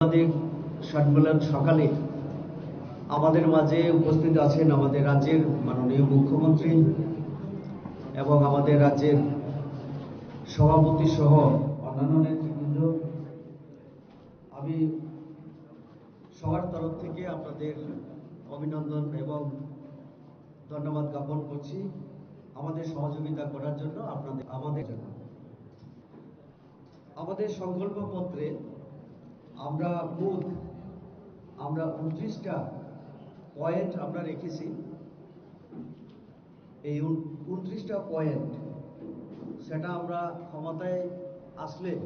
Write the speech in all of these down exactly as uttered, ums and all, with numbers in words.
সাংবাদিক সম্মেলন সকালে আমাদের মাঝে উপস্থিত আছেন আমাদের রাজ্যের মাননীয় মুখ্যমন্ত্রী এবং আমাদের রাজ্যের সভাপতি সহ অন্যান্য নেতৃবৃন্দ। আমি সবার তরফ থেকে আপনাদের অভিনন্দন এবং ধন্যবাদ জ্ঞাপন করছি আমাদের সহযোগিতা করার জন্য। আপনাদের আমাদের জন্য আমাদের সংকল্পপত্রে আমরা মোট আমরা ঊনত্রিশটা পয়েন্ট আমরা রেখেছি। এই উন- ঊনত্রিশটা পয়েন্ট, সেটা আমরা ক্ষমতায় আসলে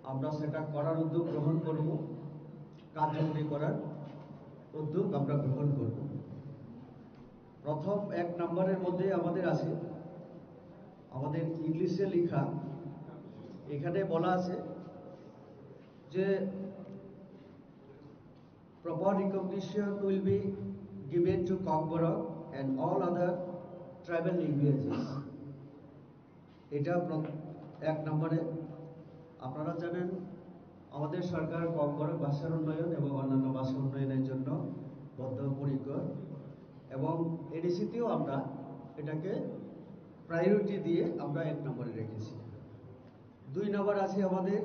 আমরা সেটা করার উদ্যোগ গ্রহণ করব, কার্যকরী করার উদ্যোগ আমরা গ্রহণ করব। প্রথম এক নম্বরের মধ্যে আমাদের আছে, আমাদের ইংলিশে লেখা, এখানে বলা আছে যে proper recognition will be given to Kokborok and all other tribal languages. এটা প্র- এক নম্বরে। আপনারা জানেন, আমাদের সরকার ককবরক ভাষার উন্নয়ন এবং অন্যান্য ভাষা উন্নয়নের জন্য বদ্ধপরিকর, এবং এডিসিতেও আমরা এটাকে প্রায়োরিটি দিয়ে আমরা এক নম্বরে রেখেছি। দুই নম্বর আছে আমাদের,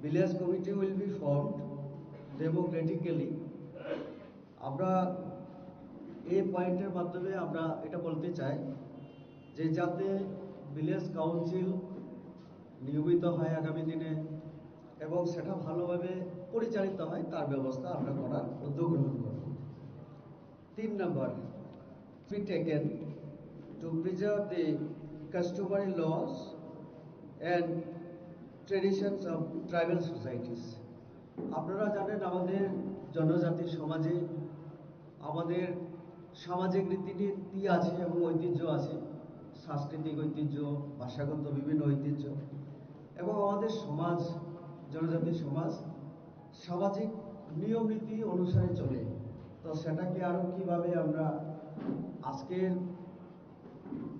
village committee will be formed democratically. আমরা এই পয়েন্টের মাধ্যমে আমরা এটা বলতে চাই যে যাতে ভিলেজ কাউন্সিল নিয়মিত হয় আগামী দিনে এবং সেটা ভালোভাবে পরিচালিত হয়, তার ব্যবস্থা আমরা করার উদ্যোগ গ্রহণ করব। তিন নম্বর, be taken to preserve the customary laws and traditions of tribal societies. আপনারা জানেন, আমাদের জনজাতি সমাজে আমাদের সামাজিক রীতিনীতি আছে এবং ঐতিহ্য আছে, সাংস্কৃতিক ঐতিহ্য, ভাষাগত বিভিন্ন ঐতিহ্য, এবং আমাদের সমাজ, জনজাতি সমাজ সামাজিক নিয়ম নীতি অনুসারে চলে। তো সেটাকে আরও কীভাবে আমরা আজকের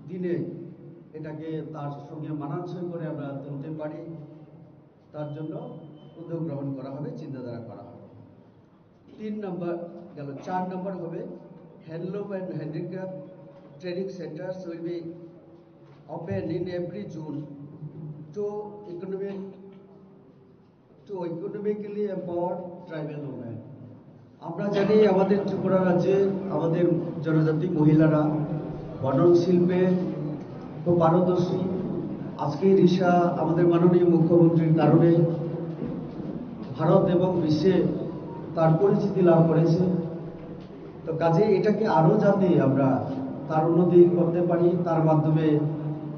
দিনে এটাকে তার সঙ্গে মানানসই করে আমরা তুলতে পারি, তার জন্য উদ্যোগ গ্রহণ করা হবে, চিন্তাধারা করা হবে। তিন নম্বর গেল। চার নম্বর হবে, handloom and handicraft training centers will be open in every zone to economic to economically empower tribal women. আমরা জানি, আমাদের ত্রিপুরা রাজ্যে আমাদের জনজাতি মহিলারা বনন শিল্পে খুব পারদর্শী। আজকে রিশা আমাদের মাননীয় মুখ্যমন্ত্রীর কারণে ভারত এবং বিশ্বে তার পরিচিতি লাভ করেছে। তো কাজে এটাকে আরও যাতে আমরা তার উন্নতি করতে পারি, তার মাধ্যমে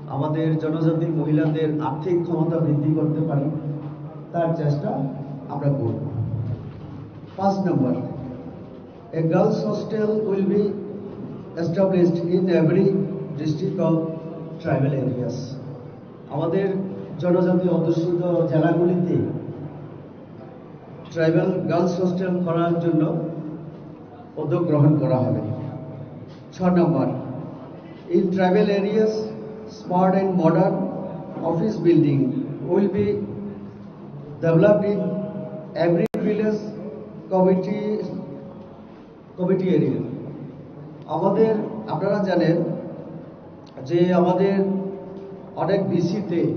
আমাদের জনজাতি মহিলাদের আর্থিক ক্ষমতা বৃদ্ধি করতে পারি, তার চেষ্টা আমরা করব। পাঁচ নম্বর, a girls hostel will be established in every district of tribal areas. আমাদের জনজাতি অধ্যুষিত জেলাগুলিতে ট্রাইবাল গার্লস হোস্টেল করার জন্য উদ্যোগ গ্রহণ করা হবে। ছ নম্বর, in tribal areas, smart and modern office building will be developed in every village committee, committee area. আমাদের, আপনারা জানেন যে আমাদের অনেক ভিসিতে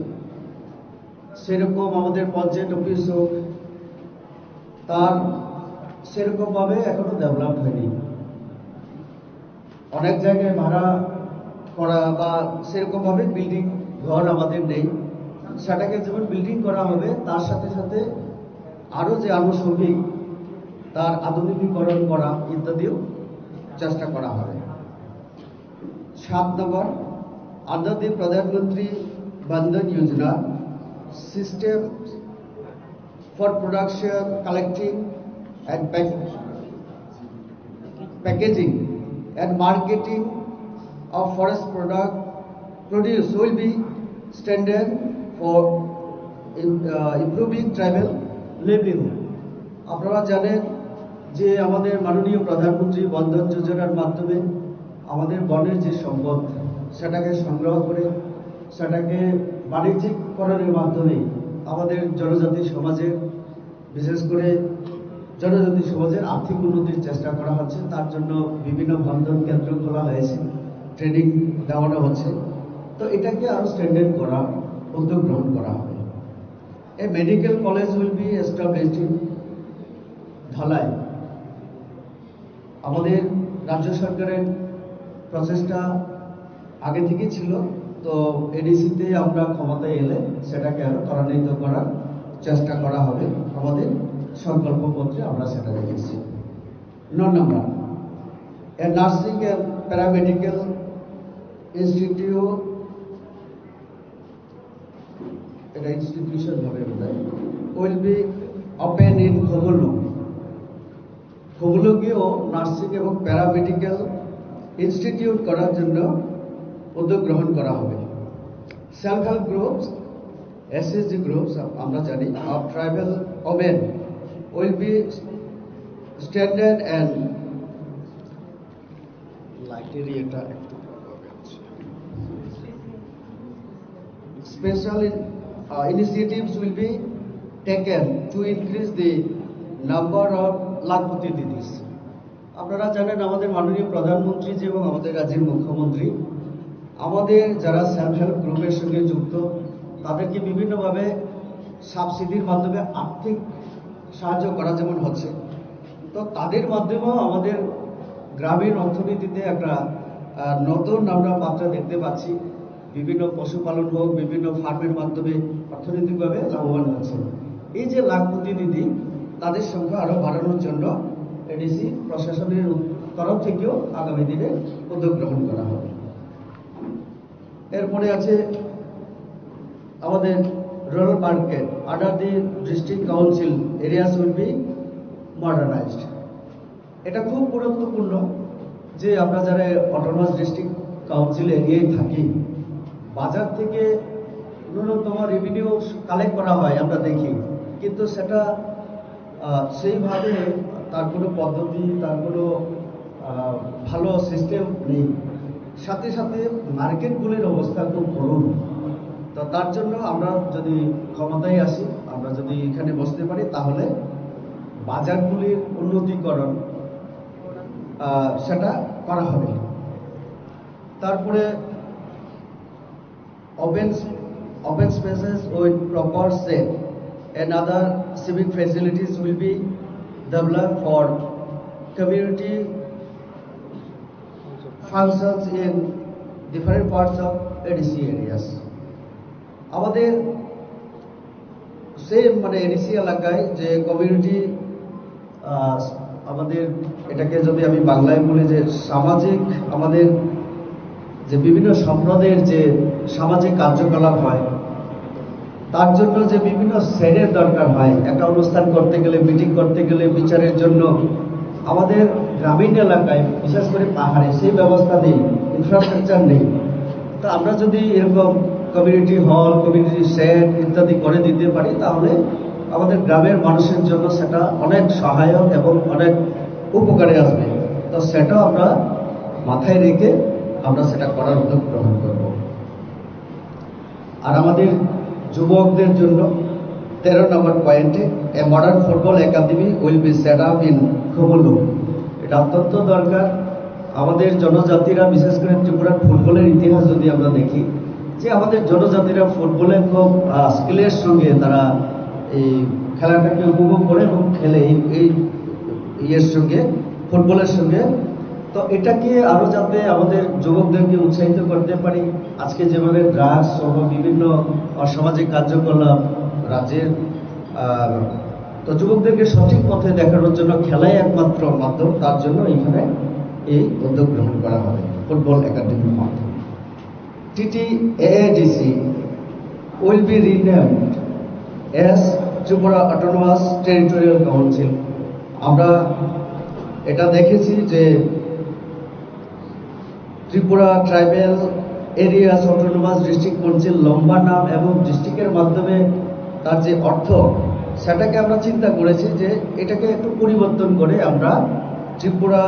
সেরকম আমাদের পঞ্চায়েত অফিস হোক, তার সেরকমভাবে এখনো ডেভেলপ হয়নি। অনেক জায়গায় ভাড়া করা বা সেরকমভাবে বিল্ডিং ঘর আমাদের নেই। সেটাকে যেমন বিল্ডিং করা হবে, তার সাথে সাথে আরও যে আনুষঙ্গিক তার আধুনিকীকরণ করা ইত্যাদিও চেষ্টা করা হবে। সাত নম্বর, under the Pradhan Mantri Van Dhan Yojana, system for production, collecting and pack-, packaging and marketing of forest product produce will be strengthened for im-, uh, improving tribal livelihood. আপনারা জানেন যে আমাদের মাননীয় প্রধানমন্ত্রী বন ধন যোজনার মাধ্যমে আমাদের বনের যে সম্পদ, সেটাকে সংগ্রহ করে সেটাকে বাণিজ্যিককরণের মাধ্যমে আমাদের জনজাতি সমাজের বিশেষ করে জনজাতি সমাজের আর্থিক উন্নতির চেষ্টা করা হচ্ছে, তার জন্য বিভিন্ন বন্ধন কেন্দ্র খোলা হয়েছে, ট্রেনিং দেওয়ানো হচ্ছে। তো এটাকে আরো স্ট্রেন্থেন করা, উদ্যোগ গ্রহণ করা হবে। A medical college will be established in Dhalai. আমাদের রাজ্য সরকারের প্রচেষ্টা আগে থেকে ছিল, তো এডিসিতে আমরা ক্ষমতায় এলে সেটাকে আরো ত্বরান্বিত করার চেষ্টা করা হবে আমাদের সংকল্পপত্রে, আমরা সেটা রেখেছি। ন নম্বর, a nursing and paramedical institute, এটা ইনস্টিটিউশন হবে বোধহয়, will be open in Khumulwng. খুবলুঙ্গিও নার্সিং এবং প্যারামেডিকেল ইনস্টিটিউট করার জন্য উদ্যোগ গ্রহণ করা হবে। Self help groups, S H G groups, আমরা জানি, of tribal women will be strengthened and লাইটের ইয়েটা একটু প্রবলেম আছে। Special in, uh, initiatives will be taken to increase the number of lakhpati দিদিস। আপনারা জানেন, আমাদের মাননীয় প্রধানমন্ত্রী যে এবং আমাদের রাজ্যের মুখ্যমন্ত্রী আমাদের যারা সেলফ হেল্প গ্রুপের সঙ্গে যুক্ত, তাদেরকে বিভিন্নভাবে সাবসিডির মাধ্যমে আর্থিক সাহায্য করা যেমন হচ্ছে, তো তাদের মাধ্যমেও আমাদের গ্রামীণ অর্থনীতিতে একটা, আহ, নতুন আমরা মাত্রা দেখতে পাচ্ছি। বিভিন্ন পশুপালন হোক, বিভিন্ন ফার্মের মাধ্যমে অর্থনৈতিকভাবে লাভবান হচ্ছে। এই যে লাখপতি দিদি, তাদের সংখ্যা আরো বাড়ানোর জন্য এডিসি প্রশাসনের তরফ থেকেও আগামী দিনে উদ্যোগ গ্রহণ করা হবে। এরপরে আছে আমাদের rural market, under the district council areas will be modernized. এটা খুব গুরুত্বপূর্ণ যে আমরা যারা অটোনমাস ডিস্ট্রিক্ট কাউন্সিল এরিয়ায় থাকি, বাজার থেকে ন্যূনতম রেভিনিউ কালেক্ট করা হয়, আমরা দেখি, কিন্তু সেটা, আহ, সেইভাবে তার কোনো পদ্ধতি, তার কোনো, আহ, ভালো সিস্টেম নেই। সাথে সাথে মার্কেটগুলির অবস্থা খুব করুণ। তো তার জন্য আমরা যদি ক্ষমতায় আসি, আমরা যদি এখানে বসতে পারি, তাহলে বাজারগুলির উন্নতিকরণ, আহ, সেটা করা হবে। তারপরে open, open spaces with proper shade and other civic facilities will be developed for community functions in different parts of A D C areas. আমাদের সেম, মানে, এডিসি এলাকায় যে কমিউনিটি, আহ, আমাদের এটাকে যদি আমি বাংলায় বলি, যে সামাজিক, আমাদের যে বিভিন্ন সম্প্রদায়ের যে সামাজিক কার্যকলাপ হয়, তার জন্য যে বিভিন্ন শেডের দরকার হয়, একটা অনুষ্ঠান করতে গেলে, মিটিং করতে গেলে, বিচারের জন্য আমাদের গ্রামীণ এলাকায়, বিশেষ করে পাহাড়ে, সেই ব্যবস্থা নেই, ইনফ্রাস্ট্রাকচার নেই। তো আমরা যদি এরকম কমিউনিটি হল, কমিউনিটি শেড ইত্যাদি করে দিতে পারি, তাহলে আমাদের গ্রামের মানুষের জন্য সেটা অনেক সহায়ক এবং অনেক উপকারে আসবে। তো সেটাও আমরা মাথায় রেখে আমরা সেটা করার উদ্যোগ গ্রহণ করব। আর আমাদের যুবকদের জন্য তেরো নম্বর পয়েন্টে, a modern football academy will be set up in Khumulwng. এটা অত্যন্ত দরকার। আমাদের জনজাতিরা, বিশেষ করে ত্রিপুরার ফুটবলের ইতিহাস যদি আমরা দেখি, যে আমাদের জনজাতিরা ফুটবলে খুব, আহ, স্কিলের সঙ্গে তারা এই খেলাটাকে উপভোগ করে এবং খেলে এই, এই ইয়ের সঙ্গে, ফুটবলের সঙ্গে। তো এটাকে আরো যাতে আমাদের যুবকদেরকে উৎসাহিত করতে পারি, আজকে যেভাবে ড্রাগস সহ বিভিন্ন অসামাজিক কার্যকলাপ রাজ্যের, আহ, তো যুবকদেরকে সঠিক পথে দেখানোর জন্য খেলাই একমাত্র মাধ্যম, তার জন্য এখানে এই উদ্যোগ গ্রহণ করা হবে ফুটবল একাডেমির মাধ্যমে। T T A A D C will be renamed as Tripura Autonomous Territorial Council. আমরা এটা দেখেছি যে Tripura tribal areas autonomous district council লম্বা নাম এবং ডিস্ট্রিক্টের মাধ্যমে তার যে অর্থ, সেটাকে আমরা চিন্তা করেছি যে এটাকে একটু পরিবর্তন করে আমরা ত্রিপুরা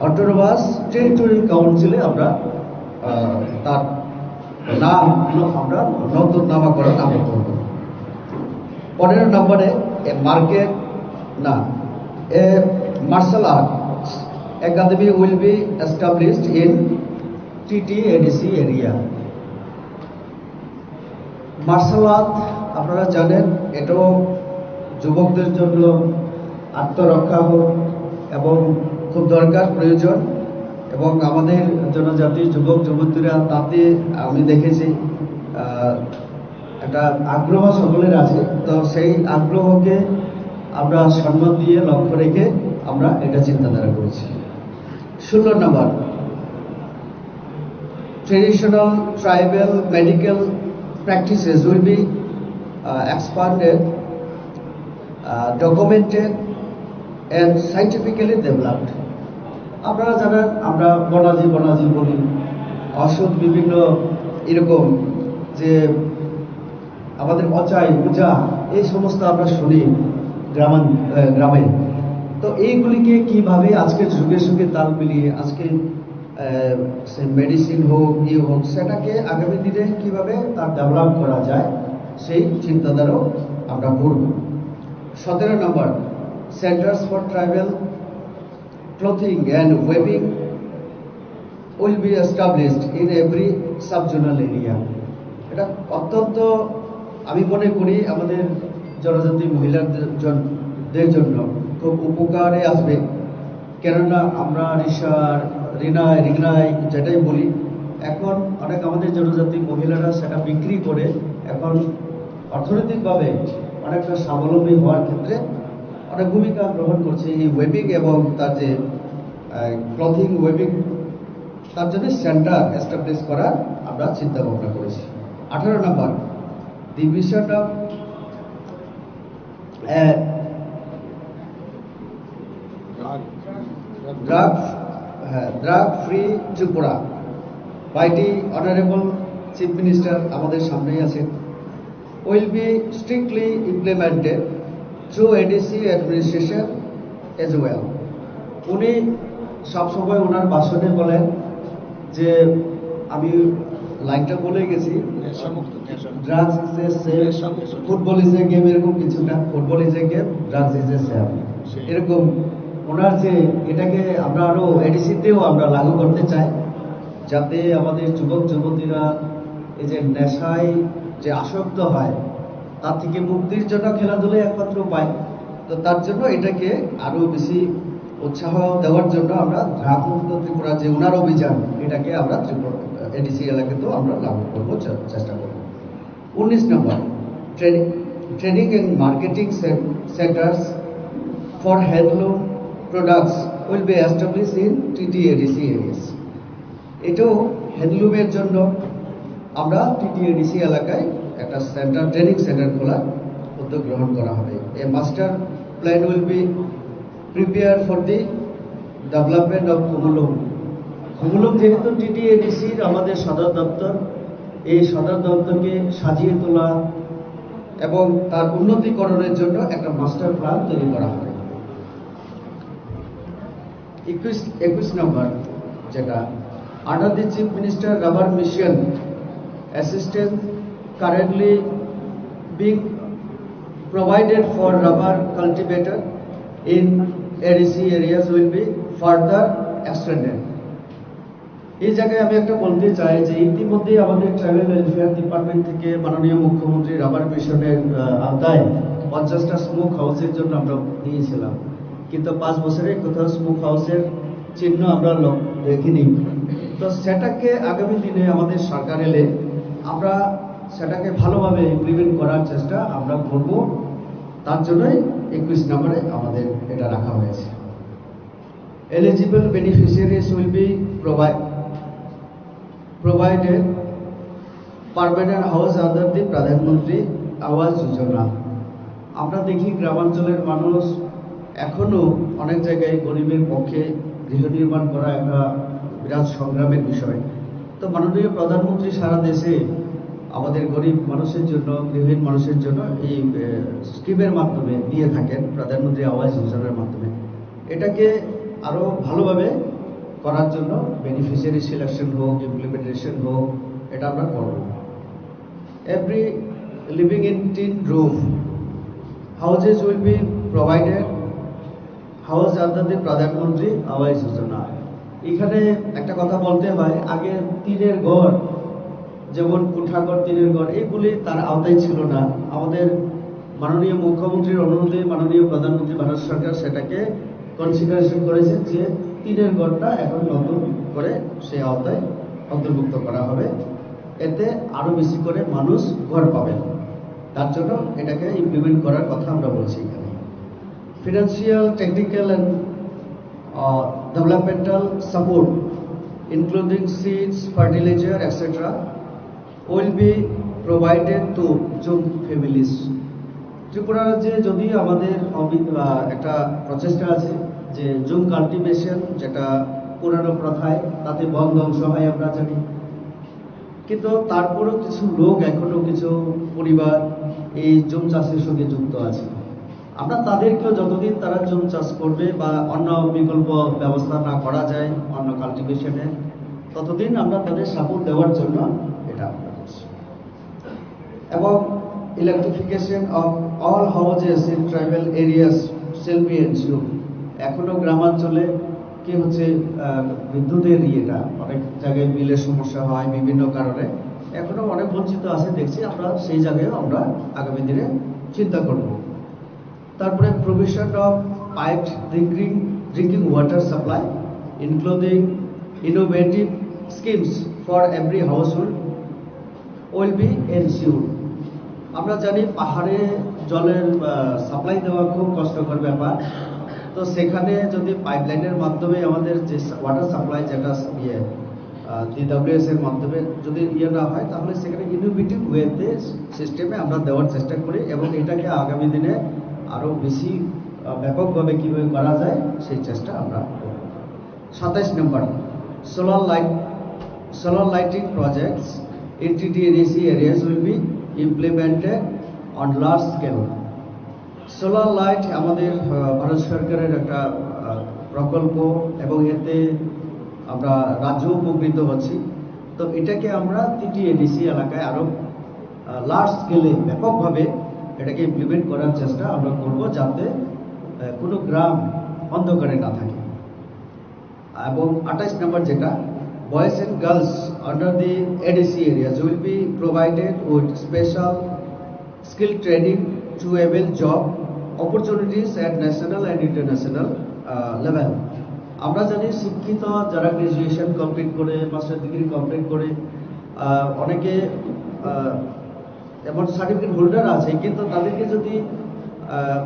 অটোনমাস টেরিটোরিয়াল কাউন্সিলে আমরা, আহ, তার নাম আমরা নতুন নামকরণ আমরা করব। পনেরো নম্বরে A market, na, a martial arts academy will be established in T T A D C area. Martial art, আপনারা জানেন, এটাও যুবকদের জন্য আত্মরক্ষা হোক এবং খুব দরকার, প্রয়োজন। এবং আমাদের জনজাতির যুবক যুবতীরা তাতে আমি দেখেছি, আহ, একটা আগ্রহ সকলের আছে। তো সেই আগ্রহকে আমরা সম্মান দিয়ে লক্ষ্য রেখে আমরা এটা চিন্তাধারা করেছি। ষোলো নম্বর, traditional tribal medical practices will be, uh, expanded, uh, documented and scientifically developed. আপনারা জানেন, আমরা বনাজি বনাজি বলি, অসুখ বিভিন্ন এরকম যে আমাদের অচাই উজা, এই সমস্ত আমরা শুনি গ্রামান-, আহ, গ্রামে। তো এইগুলিকে কিভাবে আজকের যুগের সঙ্গে তাল মিলিয়ে আজকে, আহ, সে মেডিসিন হোক, ইয়ে হোক, সেটাকে আগামী দিনে কিভাবে তার ডেভেলপ করা যায়, সেই চিন্তাধারাও আমরা করব। সতেরো নম্বর, Centres for Tribal Clothing and Weaving will be established in every sub-zonal area. এটা অত্যন্ত, আমি মনে করি, আমাদের জনজাতি মহিলাদের জন-, দের জন্য খুব উপকারে আসবে। কেননা আমরা রিশার, রিনাই, রিগনাই যেটাই বলি, এখন অনেক আমাদের জনজাতি মহিলারা সেটা বিক্রি করে এখন অর্থনৈতিকভাবে অনেকটা স্বাবলম্বী হওয়ার ক্ষেত্রে অনেক ভূমিকা গ্রহণ করছে এই ওয়েবিং এবং তার যে, আহ, ক্লথিং ওয়েবিং, তার জন্য সেন্টার এস্টাবলিশ করার আমরা চিন্তা ভাবনা করেছি। আঠারো নম্বর, the vision of, আহ, drug, হ্যাঁ, drug free Tripura by the Honorable Chief Minister আমাদের সামনেই আছেন, will be strictly implemented through A D C administration as well. উনি সবসময় ওনার ভাষণে বলেন যে, আমি লাইনটা বলে গেছি, নেশামুক্ত, নেশা। Drugs is a safe, নেশামুক্ত। Football is a game, এরকম কিছুটা, football is a game, drugs is a safe। সেই। এরকম ওনার যে, এটাকে আমরা আরো এডিসি তেও আমরা লাগু করতে চাই, যাতে আমাদের যুবক যুবতীরা এই যে নেশায় যে আসক্ত হয়, তার থেকে মুক্তির জন্য খেলাধুলাই একমাত্র উপায়। তো তার জন্য এটাকে আরো বেশি উৎসাহ দেওয়ার জন্য আমরা ড্রাগ মুক্ত ত্রিপুরা যে ওনার অভিযান, এটাকে আমরা ত্রিপুরা এডিসি এলাকাতেও আমরা লাগু করবো, চে-, চেষ্টা করবো। উনিশ নম্বর, training, training and marketing cen-, centres for handloom products will be established in T T A D C areas. এটাও হ্যান্ডলুমের জন্য আমরা টিটিএডিসি এলাকায় একটা সেন্টার, ট্রেনিং সেন্টার খোলার উদ্যোগ গ্রহণ করা হবে। A master plan will be prepared for the development of Khumulwng. খুমুলুং যেহেতু টিটিএডিসির আমাদের সদর দপ্তর, এই সদর দপ্তরকে সাজিয়ে তোলা এবং তার উন্নতিকরণের জন্য একটা মাস্টার প্ল্যান তৈরি করা হবে। একুশ, একুশ নম্বর, যেটা under the Chief Minister Rubber Mission, assistance currently being provided for rubber cultivator in A D C areas will be further extended. এই জায়গায় আমি একটা বলতে চাই যে ইতিমধ্যেই আমাদের ট্রাইবাল ওয়েলফেয়ার ডিপার্টমেন্ট থেকে মাননীয় মুখ্যমন্ত্রী রাবার মিশনের, আহ, আওতায় পঞ্চাশটা স্মোক হাউসের জন্য আমরা দিয়েছিলাম, কিন্তু পাঁচ বছরে কোথাও স্মোক হাউসের চিহ্ন আমরা ল-, দেখিনি। তো সেটাকে আগামী দিনে আমাদের সরকার এলে আমরা সেটাকে ভালোভাবে ইমপ্লিমেন্ট করার চেষ্টা আমরা করব। তার জন্যই একুশ নম্বরে আমাদের এটা রাখা হয়েছে। Eligible beneficiaries will be provide, provided permanent house under the প্রধানমন্ত্রী আবাস যোজনা। আমরা দেখি গ্রামাঞ্চলের মানুষ এখনো অনেক জায়গায় গরিবের পক্ষে গৃহ নির্মাণ করা একটা বিরাট সংগ্রামের বিষয়। তো মাননীয় প্রধানমন্ত্রী সারা দেশে আমাদের গরিব মানুষের জন্য, গৃহহীন মানুষের জন্য এই, এ, স্কিমের মাধ্যমে দিয়ে থাকেন, প্রধানমন্ত্রী আবাস যোজনার মাধ্যমে। এটাকে আরো ভালোভাবে করার জন্য বেনিফিশিয়ারি সিলেকশন হোক, ইমপ্লিমেন্টেশন হোক, এটা আমরা করব। Every living in tin roof Houses will be provided, house under the Pradhan Mantri Awas Yojana. এখানে একটা কথা বলতে হয়, আগে টিনের ঘর, যেমন কোঠাঘর, টিনের ঘর, এইগুলি তার আওতায় ছিল না। আমাদের মাননীয় মুখ্যমন্ত্রীর অনুরোধে মাননীয় প্রধানমন্ত্রী ভারত সরকার সেটাকে কনসিডারেশন করেছেন যে টিনের ঘরটা এখন নতুন করে সেই আওতায় অন্তর্ভুক্ত করা হবে। এতে আরো বেশি করে মানুষ ঘর পাবেন, তার জন্য এটাকে ইমপ্লিমেন্ট করার কথা আমরা বলছি এখানে। Financial, technical and uh, developmental support, including seeds, fertilizer, et cetera, will be provided to Jum families. Tripura রাজ্যে যদি আমাদের অবি- আহ, একটা প্রচেষ্টা আছে যে জুম কাল্টিভেশন, যেটা পুরানো প্রথায়, তাতে বন ধ্বংস হয় আমরা জানি, কিন্তু তারপরেও কিছু লোক, এখনো কিছু পরিবার এই জুম চাষের সঙ্গে যুক্ত আছে। আমরা তাদেরকেও যতদিন তারা জুম চাষ করবে বা অন্য বিকল্প ব্যবস্থা না করা যায় অন্য কাল্টিভেশনের, ততদিন আমরা তাদের সাপোর্ট দেওয়ার জন্য এটা আমরা করছি। এবং electrification of all houses in tribal areas shall be ensured. এখনো গ্রামাঞ্চলে কি হচ্ছে, আহ, বিদ্যুতের ইয়েটা অনেক জায়গায় বিলের সমস্যা হয় বিভিন্ন কারণে, এখনো অনেক বঞ্চিত আছে দেখছি আমরা, সেই জায়গায় আমরা আগামী দিনে চিন্তা করব। তারপরে provision of piped drinking drinking water supply, including innovative schemes for every household, will be ensured. আমরা জানি পাহাড়ে জলের সাপ্লাই দেওয়া খুব কষ্টকর ব্যাপার। তো সেখানে যদি পাইপলাইনের মাধ্যমে আমাদের যে ওয়াটার সাপ্লাই, যেটা ইয়ে ডিডব্লিউএস এর মাধ্যমে যদি ইয়ে না হয়, তাহলে সেখানে ইনোভেটিভ ওয়েতে সিস্টেমে আমরা দেওয়ার চেষ্টা করি এবং এটাকে আগামী দিনে আরও বেশি আহ, ব্যাপকভাবে কীভাবে করা যায় সেই চেষ্টা আমরা করব। সাতাইশ নম্বর, solar light, solar lighting projects in T T A D C areas will be implemented on large scale. Solar light আমাদের আহ, ভারত সরকারের একটা আহ, প্রকল্প এবং এতে আমরা রাজ্য উপকৃত হচ্ছি। তো এটাকে আমরা টিটিএডিসি এলাকায় আরও লার্জ স্কেলে ব্যাপকভাবে এটাকে ইমপ্লিমেন্ট করার চেষ্টা আমরা করব, যাতে আহ, কোনো গ্রাম অন্ধকারে না থাকে। এবং আঠাইশ নম্বর যেটা, boys and girls under the A D C areas will be provided with special skill training to avail job opportunities at national and international level. আমরা জানি শিক্ষিত যারা গ্র্যাজুয়েশন কমপ্লিট করে, মাস্টার ডিগ্রি কমপ্লিট করে, আহ, অনেকে আহ, এমন সার্টিফিকেট হোল্ডার আছে, কিন্তু তাদেরকে যদি আহ,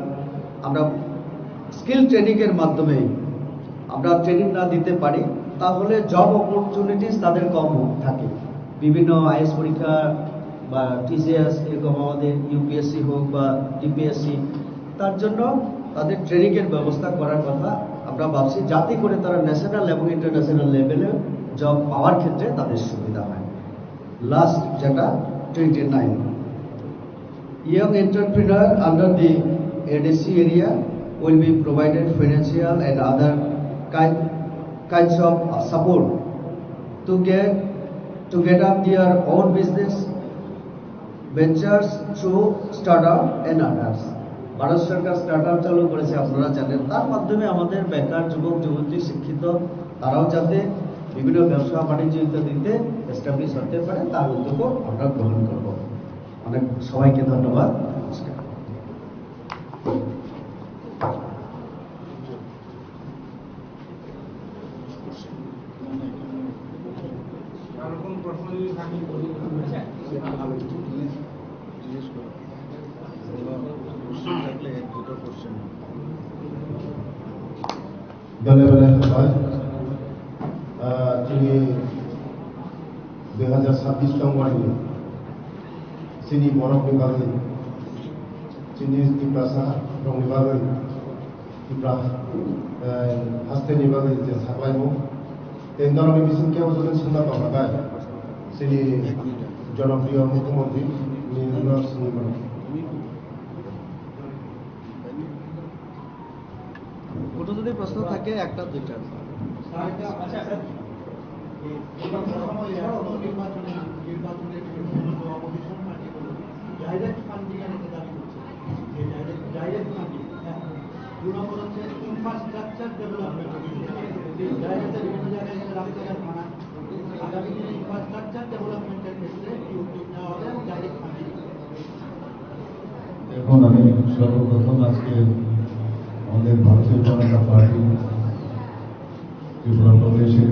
আমরা স্কিল ট্রেনিংয়ের মাধ্যমে আমরা ট্রেনিং না দিতে পারি, তাহলে জব অপরচুনিটিস তাদের কম থাকে। বিভিন্ন আইএস পরীক্ষা বা টিসিএস, এরকম আমাদের ইউপিএসসি হোক বা ডিপিএসসি, তার জন্য তাদের ট্রেনিংয়ের ব্যবস্থা করার কথা আমরা ভাবছি, যাতে করে তারা ন্যাশনাল এবং ইন্টারন্যাশনাল লেভেলে জব পাওয়ার ক্ষেত্রে তাদের সুবিধা হয়। লাস্ট যেটা, twenty nine, young entrepreneur under the A D C area will be provided financial and other kind, kinds of uh, support to get to get up their own business ventures through startup and others. Bharat সরকার startup চালু করেছে, আপনারা জানেন। তার মাধ্যমে আমাদের বেকার যুবক যুবতী শিক্ষিত, তারাও যাতে বিভিন্ন ব্যবসা বাণিজ্য ইত্যাদিতে এস্টাবলিশ হতে পারে, তার উদ্যোগও আমরা গ্রহণ করব। অনেক সবাইকে ধন্যবাদ। নমস্কার। ধন্যবাদ। Chini dui hazar sabbish tongmani chini borokni bagwi, chini Tiprasa rokni bagwi, Tipra, eh, hasteni bagwi je saklaimung. Tei norokni bising kebo joni sungna tongkha bai. Chini jonopriyo mukhyamantri ni no sungwi mano. কোনো যদি প্রশ্ন থাকে, একটা দুইটা। আচ্ছা, স্যার, এই গত সময়ে এখনো নির্বাচনে, নির্বাচনের বিভিন্ন অপোজিশন পার্টিগুলো ডাইরেক্ট ফান্ডিং এর একটা দাবি করছে, যে ডাইরেক্ট দু নম্বর হচ্ছে ইনফ্রাস্ট্রাকচার ডেভেলপমেন্ট। এই জায়গাতে বিভিন্ন জায়গায় এখানে রাস্তাঘাট বানান, আগামী দিনে ইনফ্রাস্ট্রাকচার ডেভেলপমেন্টের ক্ষেত্রে কি উদ্যোগ নেওয়া হবে, আমি ডাইরেক্ট ফান্ডিং। এখন আমি সর্বপ্রথম আজকে আমাদের ভারতীয় জনতা পার্টি ত্রিপুরা প্রদেশের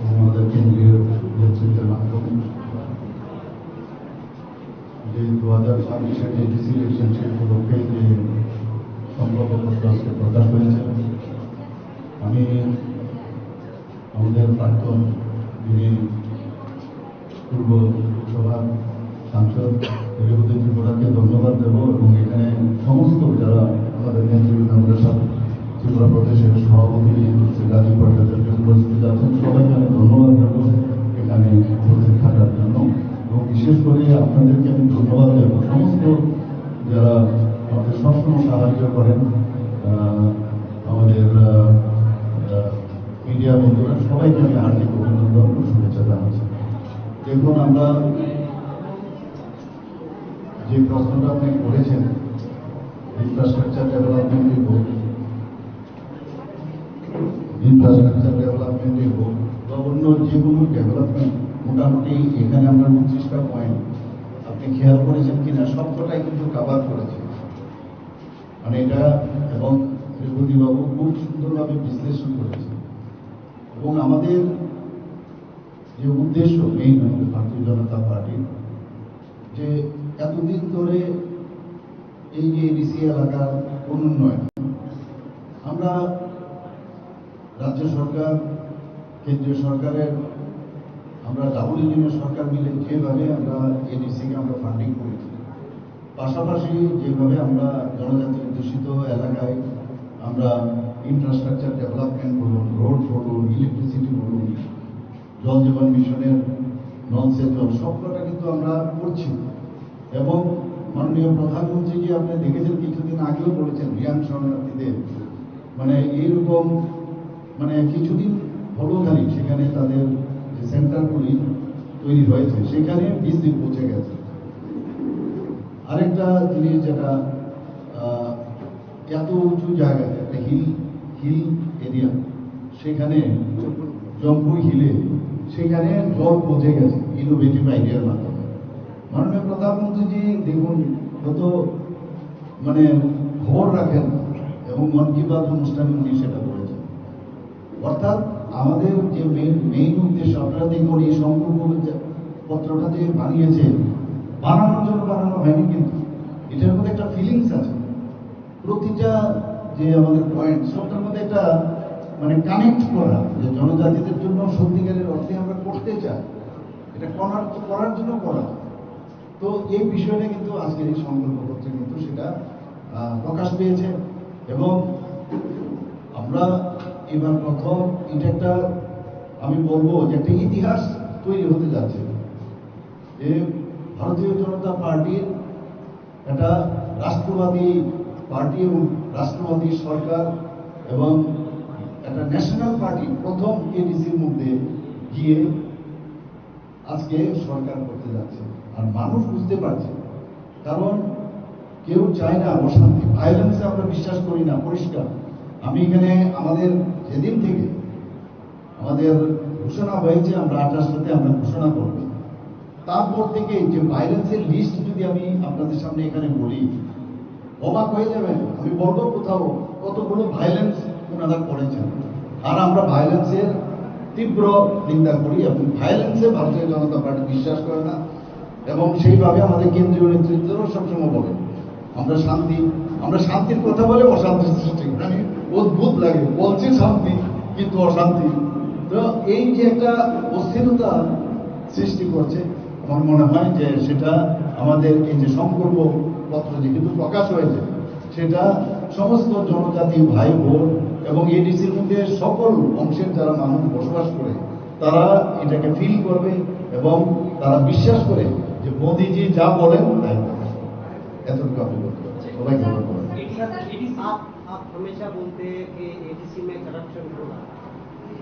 এবং আমাদের কেন্দ্রীয় নেতৃত্বের মাধ্যমে যে দু হাজার ছাব্বিশের যে ডিসি ইলেকশন, সেই উপলক্ষে যে সংকল্পপত্র আজকে প্রকাশ হয়েছে, আমি আমাদের প্রাক্তন যিনি পূর্ব লোকসভার সাংসদ দেবেন্দ্র ত্রিপুরাকে ধন্যবাদ দেব এবং এখানে সমস্ত যারা আমাদের নেতৃবৃন্দ, আমাদের সাথে ত্রিপুরা প্রদেশের সভাপতি শ্রী রাজীব ভট্টাচার্য উপস্থিত আছেন, সবাইকে আমি ধন্যবাদ দেব এখানে উপস্থিত থাকার জন্য। এবং বিশেষ করে আপনাদেরকে আমি ধন্যবাদ দেব, সমস্ত যারা আমাদের সবসময় সাহায্য করেন, আহ, আমাদের, আহ, আহ, মিডিয়া বন্ধুরা, সবাইকে আমি হার্দিক অভিনন্দন ও শুভেচ্ছা জানাচ্ছি। দেখুন, আমরা যে প্রশ্নটা আপনি করেছেন, ইনফ্রাস্ট্রাকচার ডেভেলপমেন্ট রিপোর্ট, ইনফ্রাস্ট্রাকচার ডেভেলপমেন্টই হোক বা অন্য যে কোনো ডেভেলপমেন্ট, মোটামুটি এখানে আমরা উনত্রিশটা পয়েন্ট, আপনি খেয়াল করেছেন কিনা, সবকটাই কিন্তু কভার করেছে। মানে এটা, এবং ত্রিপতিবাবু খুব সুন্দরভাবে বিশ্লেষণ করেছেন। এবং আমাদের যে উদ্দেশ্য মেইন, আমাদের ভারতীয় জনতা পার্টির, যে এতদিন ধরে এই যে এডিসি এলাকার অনুন্নয়ন, আমরা রাজ্য সরকার, কেন্দ্রীয় সরকারের, আমরা ডাবল ইঞ্জিনের সরকার মিলে যেভাবে আমরা এডিসিকে আমরা ফান্ডিং করেছি, পাশাপাশি যেভাবে আমরা জনজাতি অধ্যুষিত এলাকায় আমরা ইনফ্রাস্ট্রাকচার ডেভেলপমেন্ট বলুন, রোড বলুন, ইলেকট্রিসিটি বলুন, জল জীবন মিশনের নলসে জল, সবকটা কিন্তু আমরা করছি। এবং মাননীয় প্রধানমন্ত্রীজি, আপনি দেখেছেন, কিছুদিন আগেও বলেছেন রিয়াং শরণার্থীদের, মানে এইরকম, মানে কিছুদিন হলো খালি সেখানে তাদের যে সেন্টারগুলি তৈরি হয়েছে, সেখানে বিজলি পৌঁছে গেছে। আরেকটা জিনিস যেটা, আহ, এত উঁচু জায়গা, একটা হিল, হিল এরিয়া, সেখানে জম্পুই হিলে সেখানে জল পৌঁছে গেছে ইনোভেটিভ আইডিয়ার মাধ্যমে। মাননীয় প্রধানমন্ত্রীজি দেখুন, যত মানে খবর রাখেন এবং মন কি বাত অনুষ্ঠানে উনি সেটা বলেছেন। অর্থাৎ আমাদের যে মেইন, মেইন উদ্দেশ্য, আপনারা দেখুন এই সংকল্প যে পত্রটা যে বানিয়েছে, বানানোর জন্য বানানো হয়নি, কিন্তু এটার মধ্যে একটা ফিলিংস আছে। প্রতিটা যে আমাদের পয়েন্ট, সবটার মধ্যে একটা মানে কানেক্ট করা, যে জনজাতিদের জন্য সত্যিকারের অর্থে আমরা করতে চাই, এটা করার, করার জন্য করা। তো এই বিষয়টা কিন্তু আজকের এই সংকল্পপত্রে কিন্তু সেটা, আহ, প্রকাশ পেয়েছে। এবং আমরা এবার প্রথম, এটা একটা, আমি বলবো যে একটা ইতিহাস তৈরি হতে যাচ্ছে, যে ভারতীয় জনতা পার্টির একটা রাষ্ট্রবাদী পার্টি এবং রাষ্ট্রবাদী সরকার এবং একটা ন্যাশনাল পার্টি প্রথম এডিসির মধ্যে গিয়ে আজকে সরকার করতে যাচ্ছে। আর মানুষ বুঝতে পারছে, কারণ কেউ চায় না অশান্তি, ভায়োলেন্সে আমরা বিশ্বাস করি না, পরিষ্কার। আমি এখানে আমাদের যেদিন থেকে আমাদের ঘোষণা হয়েছে, আমরা আঠাশটাতে আমরা ঘোষণা করব, তারপর থেকে যে ভায়োলেন্সের লিস্ট যদি আমি আপনাদের সামনে এখানে বলি, অবাক হয়ে যাবেন। আমি বলবো কোথাও কতগুলো ভায়োলেন্স ওনারা করেছেন। আর আমরা ভায়োলেন্সের তীব্র নিন্দা করি এবং ভায়োলেন্সে ভারতীয় জনতা পার্টি বিশ্বাস করে না। এবং সেইভাবে আমাদের কেন্দ্রীয় নেতৃত্বও সবসময় বলে, আমরা শান্তি, আমরা শান্তির কথা বলে অশান্তি সৃষ্টি করি। মানে অদ্ভুত লাগে, বলছি শান্তি কিন্তু অশান্তি। তো এই যে একটা অস্থিরতা সৃষ্টি করছে, আমার মনে হয় যে সেটা আমাদের এই যে সংকল্প পত্র যেহেতু প্রকাশ হয়েছে, সেটা সমস্ত জনজাতি ভাই বোন এবং এডিসির মধ্যে সকল অংশের যারা মানুষ বসবাস করে, তারা এটাকে ফিল করবে এবং তারা বিশ্বাস করে যে মোদিজি যা বলেন তাই করেন। এতটুকু আমি বলতে পারি। সবাইকে ধন্যবাদ। सर, आप आप हमेशा बोलते हैं कि एडीसी में करप्शन हो रहा है।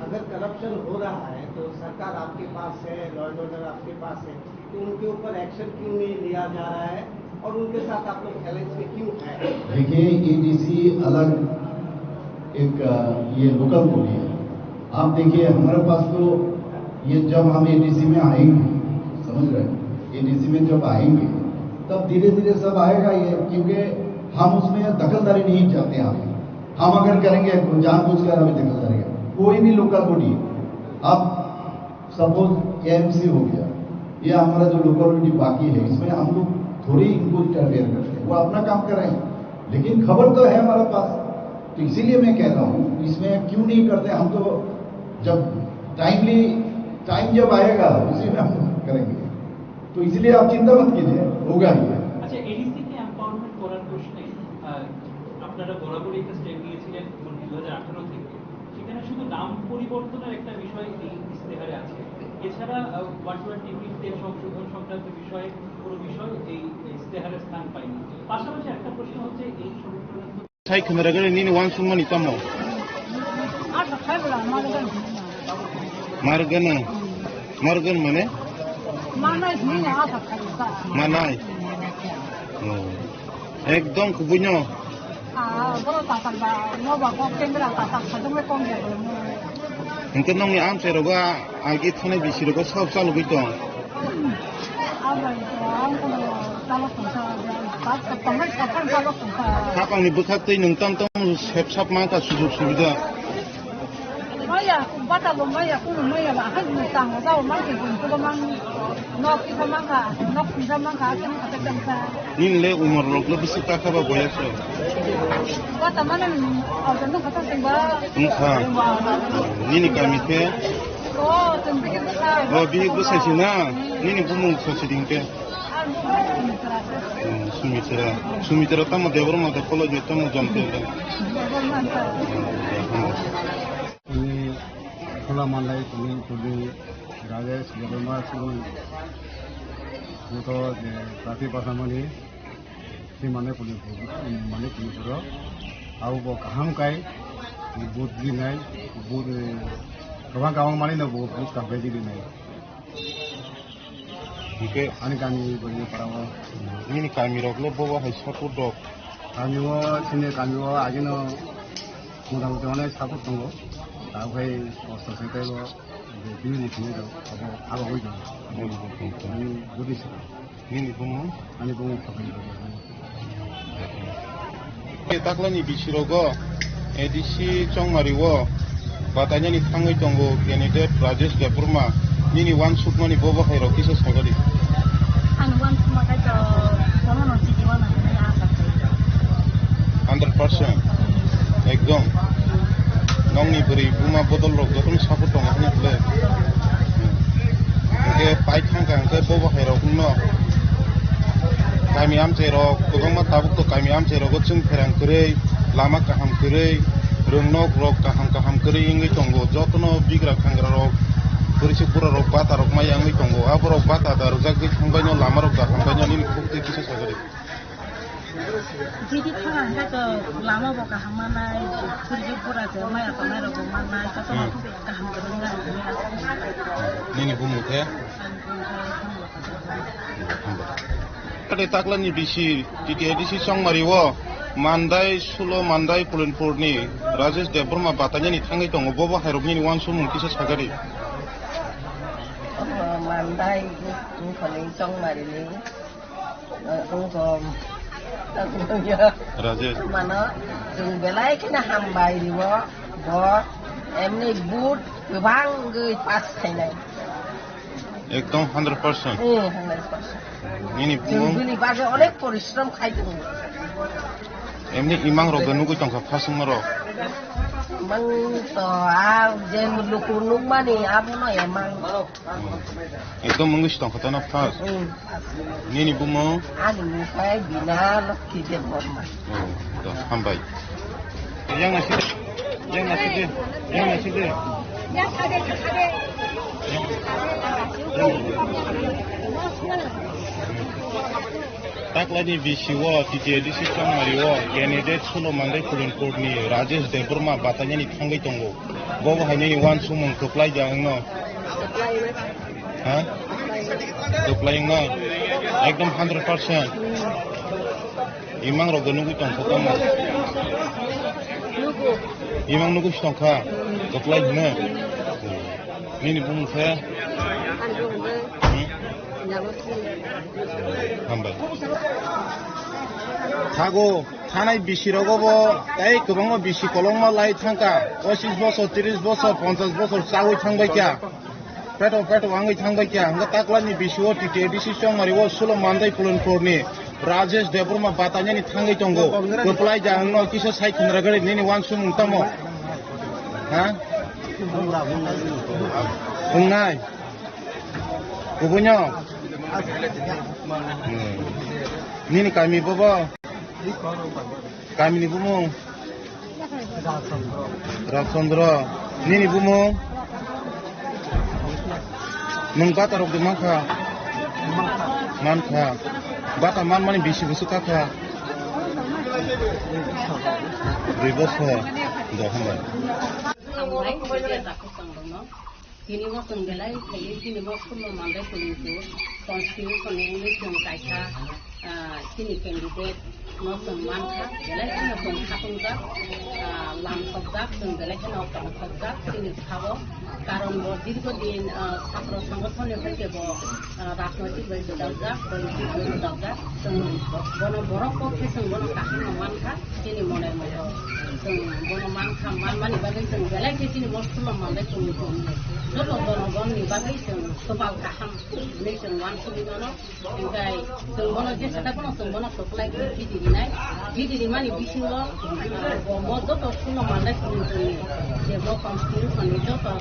अगर करप्शन हो रहा है तो सरकार आपके पास है, लॉ एंड ऑर्डर आपके पास है, तो उनके ऊपर एक्शन क्यों नहीं लिया जा रहा है? और उनके साथ आप लोग अलायंस में क्यों हैं? देखिए, एडीसी अलग एक, अ, ये लोकल बॉडी है। आप देखिए, हमारे पास तो ये जब हम एडीसी में आएंगे, समझ रहे हैं, एडीसी में जब आएंगे, तब धीरे-धीरे सब आएगा ये, क्योंकि हम उसमें दखलदारी नहीं चाहते। हम, हम अगर करेंगे, जानबूझकर हमें दखलदारी है। कोई भी लोकल बॉडी, आप सपोज एएमसी हो गया, ये हमारा जो लोकल बॉडी बाकी है, इसमें हम लोग थोड़ी इनको इंटरफेयर करते हैं, वो अपना काम कर रहे हैं, लेकिन खबर तो है हमारे पास। तो इसीलिए मैं कह रहा हूँ, इसमें क्यों नहीं करते? हम तो जब टाइमली, टाइम जब आएगा, उसी में हम करेंगे। तो इसलिए आप चिंता मत कीजिए, होगा ही। আচ্ছা, এডিসি কে এমপাওয়ারমেন্ট করার প্রশ্নে, আহ, আপনারা বরাবরই একটা স্ট্যান্ড নিয়েছিলেন দু হাজার আঠারো থেকে। সেখানে শুধু নাম পরিবর্তনের একটা বিষয় এই ইশতেহারে আছে। এছাড়া, আহ, ওয়ান টু ওয়ান টিপিতে সংশোধন সংক্রান্ত বিষয়ে কোনো বিষয় এই ইশতেহারে স্থান পায়নি। পাশাপাশি একটা প্রশ্ন হচ্ছে এই সংরক্ষণের Sai khna rwgani nini uansukmani tamo? Margana. Margan mane? Manai. Oh. Ekdom kubuino. Hingke nongni amchai rogo agi thani bisi rogo sob chalogoi tong. Hapangni bwkhak twi nwng tam tam sep sap mankha sujug subida. Maya, bata bo maya, kunu maya ba, hai ni tang, ba, mang ke kun, ko mang, nok kisa mang ka, nok kisa mang ka, kisa mang ka, kisa mang ka. Nini le umor rok le bisi kakha ba boyas rok? Bata mane, auto no kata sing ba. Wngkha. Nini kami khe? O, tun bigi bwsai. O, bigi bwsai si na? Nini bumung sosi ding khe? Hmm, Sumitra. Sumitra tamo Debbarma de kolo je tamo jom te de. Ini Khula Mandai, ini Purni Rajesh Debbarma, Sumon, Muto, je, Prati Pasamani, si Mandai Purni, Mandai Purni Puro, au bo kaham kai, but di nai, but, eh, kabang kabang mani na but, but kabai di nai. Hingke ani kami bwrwi parao. Nini kami rok le bobo hai support rok? Kami o, chini kami o agino mota moti onek support tongo. Tabo hai kosto se tei bo je bini sini rok abo abo hoi tongo. Abo hoi tongo. Ani budi sini. Nini bumung? Ani bumung Phapai Bajor. Taklani bisirogo ADC Chongmari o batainani thangwi tongo candidate Rajesh Debbarma. Nini uansukmani bobo hai rok kisa sagadi. Ani uansukma khe to bono no chini uana hinwi asa khe. Hundred percent. Ekdom. Nongni bwrwi buma bodol rok jotono support tongo hwnwi khlai. Hwnkhe pai thangkha hwnkhe bobo hai rok no kami amchai rok kwbangma tabuk to kami amchai rogo chwng pherang kwrwi, lama kaham kwrwi, rwngnok rok kaham kaham kwrwi wngwi tongo. Jotono bigra khangra rok, bwrwi se bura rok bata rok maya wngwi tongo. Aborok bata da rwjagwi thangbaino lama rok da hambaino nini khuk twi kisa sagadi. Jiti thang ang khe to lama bo kaham manai, purji pura je maya tongnai rok bo manai, joto no kaham kwrwng nai hinwi asa. Nini bumung khe? Ani bumung khe Hamlok Kachar. Ate taklani bisi TTADC Chongmari o Mandai sulo Mandai Pulinpur ni Rajesh Debbarma batainani thangwi tongo, bobo hai rok nini uansukmung kisa sagadi. Omo Mandai wngkha ni Chongmari ni. Wngkha. Rajesh. Mano, chwng belai kheno hambai rio, bo emni but kwbangwi pass khainai. Ekdom hundred percent. Eh, hundred percent. Nini chwng bumung? Bini bagwi onek porishrom khai tongo. Emni imang rok da nugwi tongkha phasingma rok. Mang to a je luku nukmani abono emang. Ekdom wngwi si tongkha tano first. Hmm. Nini bumung? Ani bumung khe Bina Lokhi Debbarma. Oh, da, hambai. Yang nasi, yang nasi de, yang nasi de. Taklani bisi o TTADC Chongmari o candidate sulo Mandai Pulinpur ni Rajesh Debbarma batainani thangwi tongo. Bobo hai nini uansukmung kwplai ja wngno. Ha? Kwplai wngnai. Ekdom hundred percent. Imang rok de nugwi tongkha tamo. Imang nugwi tongkha. Kwplai hwnwi. Nini bumung khe? Hmm? Hambai. Thago, thanai bisi rogo bo tei kwbangma bisi kolokma lai thangkha. Pochis bosor, tris bosor, ponchas bosor chawi thangbai kha. Peto peto wngwi thangbai kha. Hwnkhe taklani bisi o T T A D C chongmari o sulo mandai Pulanpur ni Rajesh Debbarma batanyani thangwi tongo. Kwplai ja wngno kisa sai khunra gari nini wansumung tamo. Ha? Wngnai. Kubuino? Hmm. Nini kami bobo? Kami ni bumung? Rajchandra. Nini bumung? Nwng bata rok de mankha? Mankha. Bata manmani bisi bwswk kakha? Dui bosor. Do hambai. Tini bo chwng belai khaiwi tini bo khulno mandai Pulanpur constitution ni wngwi chwng kaisa, ah, chini candidate no chwng mankha, belai kheno chwng khatungjak, ah, lamsokjak, chwng belai kheno tongthokjak chini sabo. Karon bo dirgo din, ah, chhatro sangothon ni hai khe bo, ah, rajnoitik bai gwdakjak, politic bai gwdakjak, chwng bono borok pokhe chwng bono kaham no mankha. Chini monai moto chwng bono mankha, manmani bagwi chwng belai khe chini mosthuma mandai chwng joto jonogonni bagwi chwng swpal kaham hinwi chwng uansugwi mano. Hinkhe chwng bono jesa da bono chwng bono kwplai khe jidi rinai. Jidi rimani bisingo, ah, bo mo joto suno mandai chwng chwngni je bo constitution ni joto,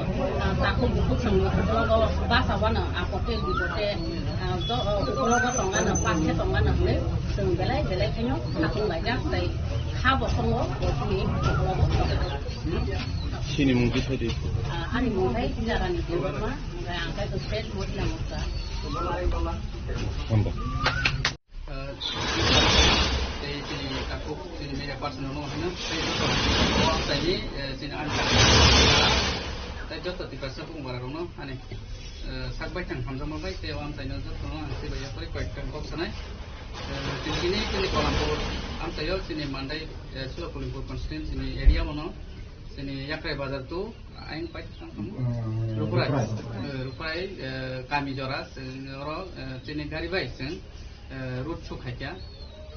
ah, takhuk bukhuk chwngni uklogo basa wano apote bipote, ah, jo-, ah, uklogo tongano, pakhe tongano hinwi chwng belai belai khaino khatung laijak tei kha bosongo bo chini uklogo. Chini mung kisa di. Ah, ani mung khe Tilarani Debbarma, hwnkhe ang khe State Mohila Morcha. Hambai. Eh, tei chini takhuk, chini media person rokno hino, tei joto o amchaini, eh, chini ani takhuk, tei joto Tiprasa bumung bara rokno ani, eh, sak baithang hamjakma bai tei o amchaino jotono ang tei bai yapharwi koyekta kok sanai. Eh, chini, chini, chini Pulanpur amchaio chini mandai, eh, Sulapulanpur constituency ni area o no chini Yakrai Bazar to Ayang pai tang tamo? Hmm, Ruprai. Ruprai. Eh, Ruprai, eh, kami jora, chwng oro, eh, chini gari bai chwng, eh, road show khaikha.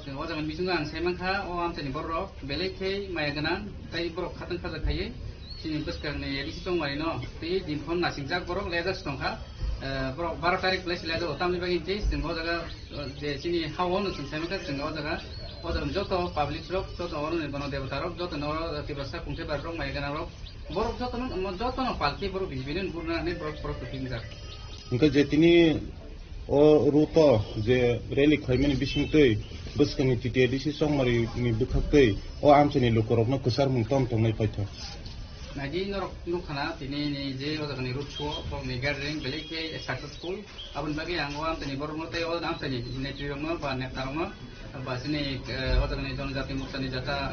Chwng o jaga ni bisingo ang sai mankha, o amchaini borok belai khe maya gwnang, tei borok khatang khajak khaiwi chini bwskang ni A D C chongmani no tei din phone nasingjak borok lejak se tongkha. Eh, borok baro tarik belai se lejak, tamni bagwi tei chwng o jaga, eh, je chini ha o no chwng sai mankha, chwng o jaga, o jaga ni joto public rok, joto oro ni bono debota rok, joto no oro Tiprasa kungthai bar rok maya gwnang rok, Borok jotono, mo-, jotono palki borok B J P ni burna hinwi borok, borok kwpingjak. Hwnkhe je tini o route o je rally khlaimani bisingtwi bwskangni T T A D C chongmari ni bwkhaktwi o amchaini lukurokno kwcharmung tom tongnai paithak. Naidi norok nukha na tini ni je o jagani road show o borokni gathering belai khe successful. Aboni bagwi ang o amchaini borokno tei o amchaini netrwirokno ba netarokno ba chini, eh, o jagani Jonojati Morchani jata,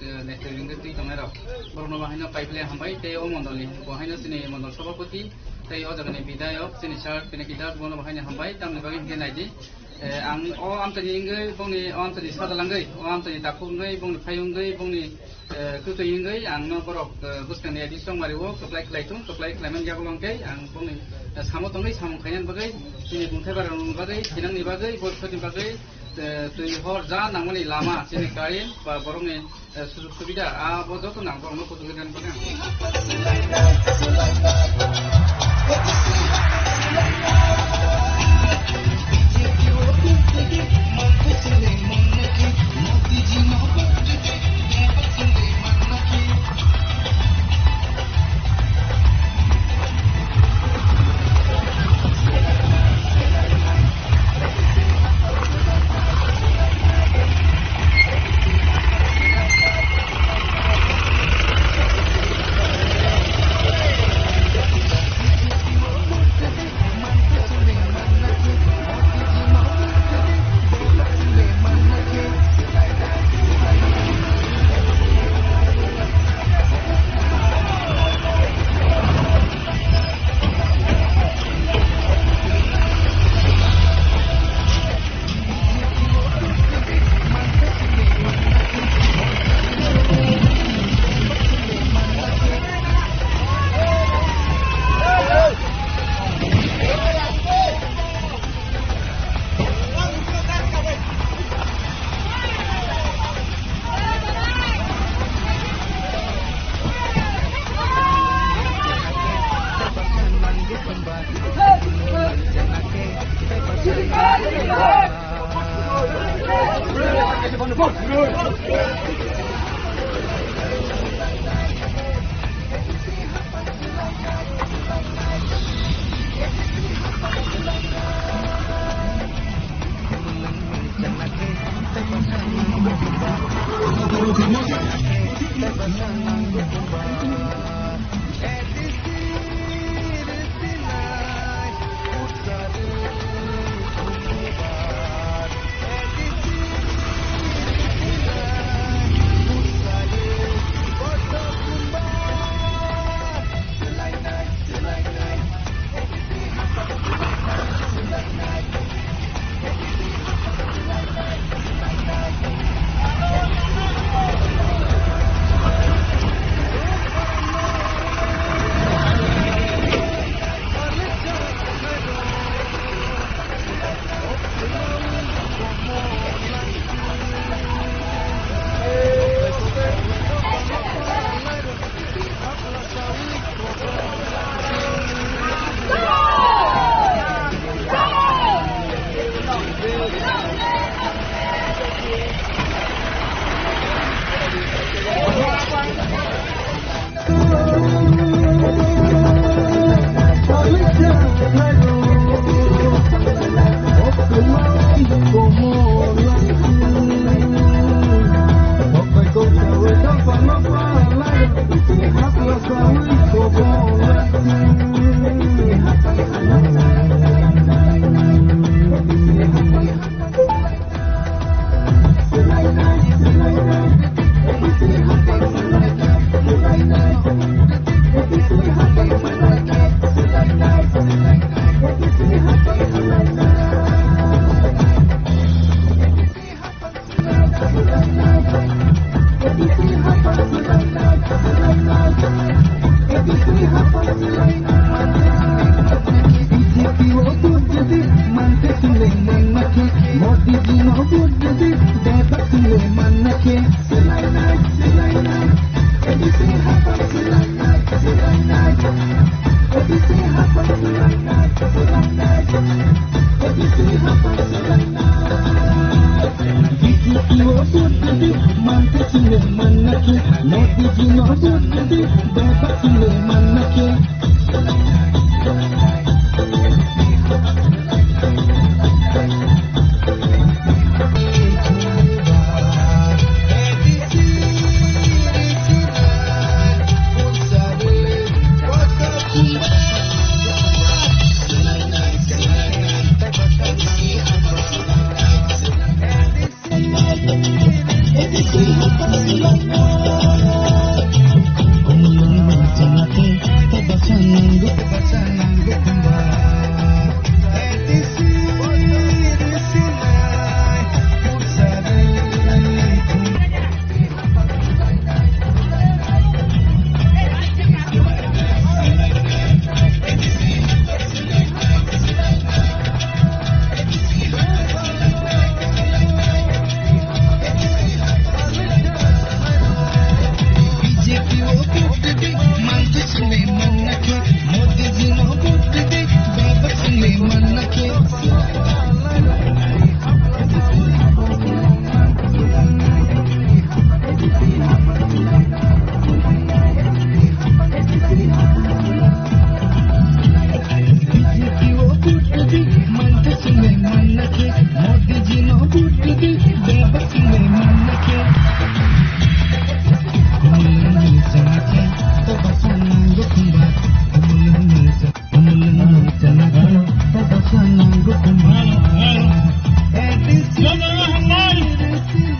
eh, netrwirok wngwi twi tongnairok borokno bo haino paiphlai hambai tei o mondolni bo haino chini mondol sabhapati tei o jagani bidhayok chini sir Pinaki Das bono bo haino hambai tamni bagwi hwnkhe naidi. Eh, ang o amchaini wngwi bongni o amchaini sajlangwi o amchaini takhuk wngwi bongni phai wngwi bongni Eh, twtwi wngwi ang no borok, eh, bwskangni A D C chongmari o kwplai khlai thung, kwplai khlaimani yagulo hwnkhe ang bongni, eh, samo tongwi samung khainani bagwi chini kungthai bara rwngni bagwi, thinangni bagwi, boisokni bagwi, eh, twi hor ja nangmani lama chini current ba borokni, eh, sujug subida abo joto nang borokno kuchuk rwna bagwi ang.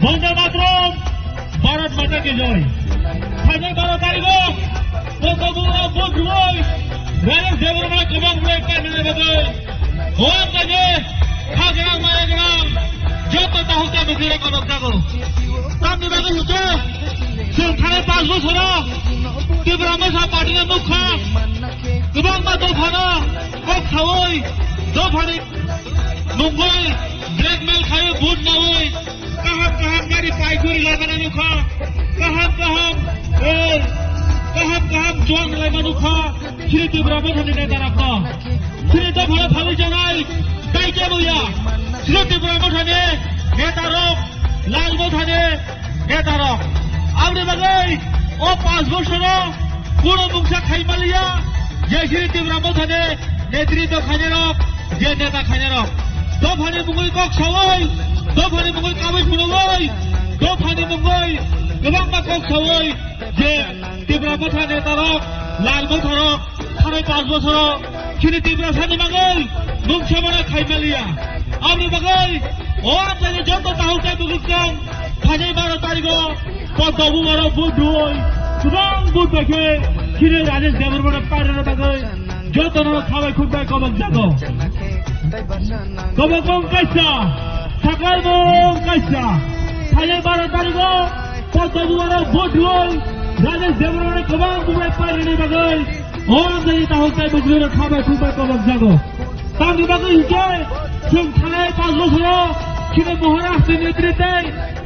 Bondhe Mataram, Bharat Mata ki Jai. Phainai baro tarigo, Kokobungo vote rwoi, Rajesh Debbarma kwbang belai paimani bagwi. O jaga, hagrang mayagrang, joto tahuk tabuk rok kolok jago. Tamni bagwi hwnkhe, chwng thanai panch bosoro, Tipra Motha Party ni nukha, kwbangma dophano kok saui, dophani mungwi blackmail khai vote naui, kaham kaham gari paiguri laimani nukha, kaham kaham, eh, kaham kaham juang laimani nukha, Sri Tipra Mothani neta rokno. Sri Tipra Mothani janai, dai kebo ya, Sri Tipra Mothani neta rok, Lal Mothani neta rok. Aboni bagwi o panch bosoro kuno mungsa khai maliya, je Sri Tipra Mothani netritw khainai rok, je neta khainai rok. Dophani mungwi kok saui, dophani mungwi kabui phunugwi, dophani mungwi kwbangma kok saui, Je Tipra Motha netarok, Lal Motharok, thanai panch bosoro chini Tiprasani bagwi mungsa mana khaimaliya. Aboni bagwi o amchaini joto tahuk tei bukukrong phainai baro tarigo poddo bumaro vote rwui kwbang vote bai khe chini Rajesh Debbarmano pairwna bagwi jotono khabai khukbai kobok jago. Kobok bong kaisa, sakal bong kaisa. Phainai baro tarigo poddo bumaro vote rwui Rajesh Debbarmano kwbang bumai pairwna bagwi o amchaini tahuk tei bukukrok khabai khukbai kobok jago. Tamni bagwi hinkhe chwng thanai panch bosoro chini Maharaj ni netrite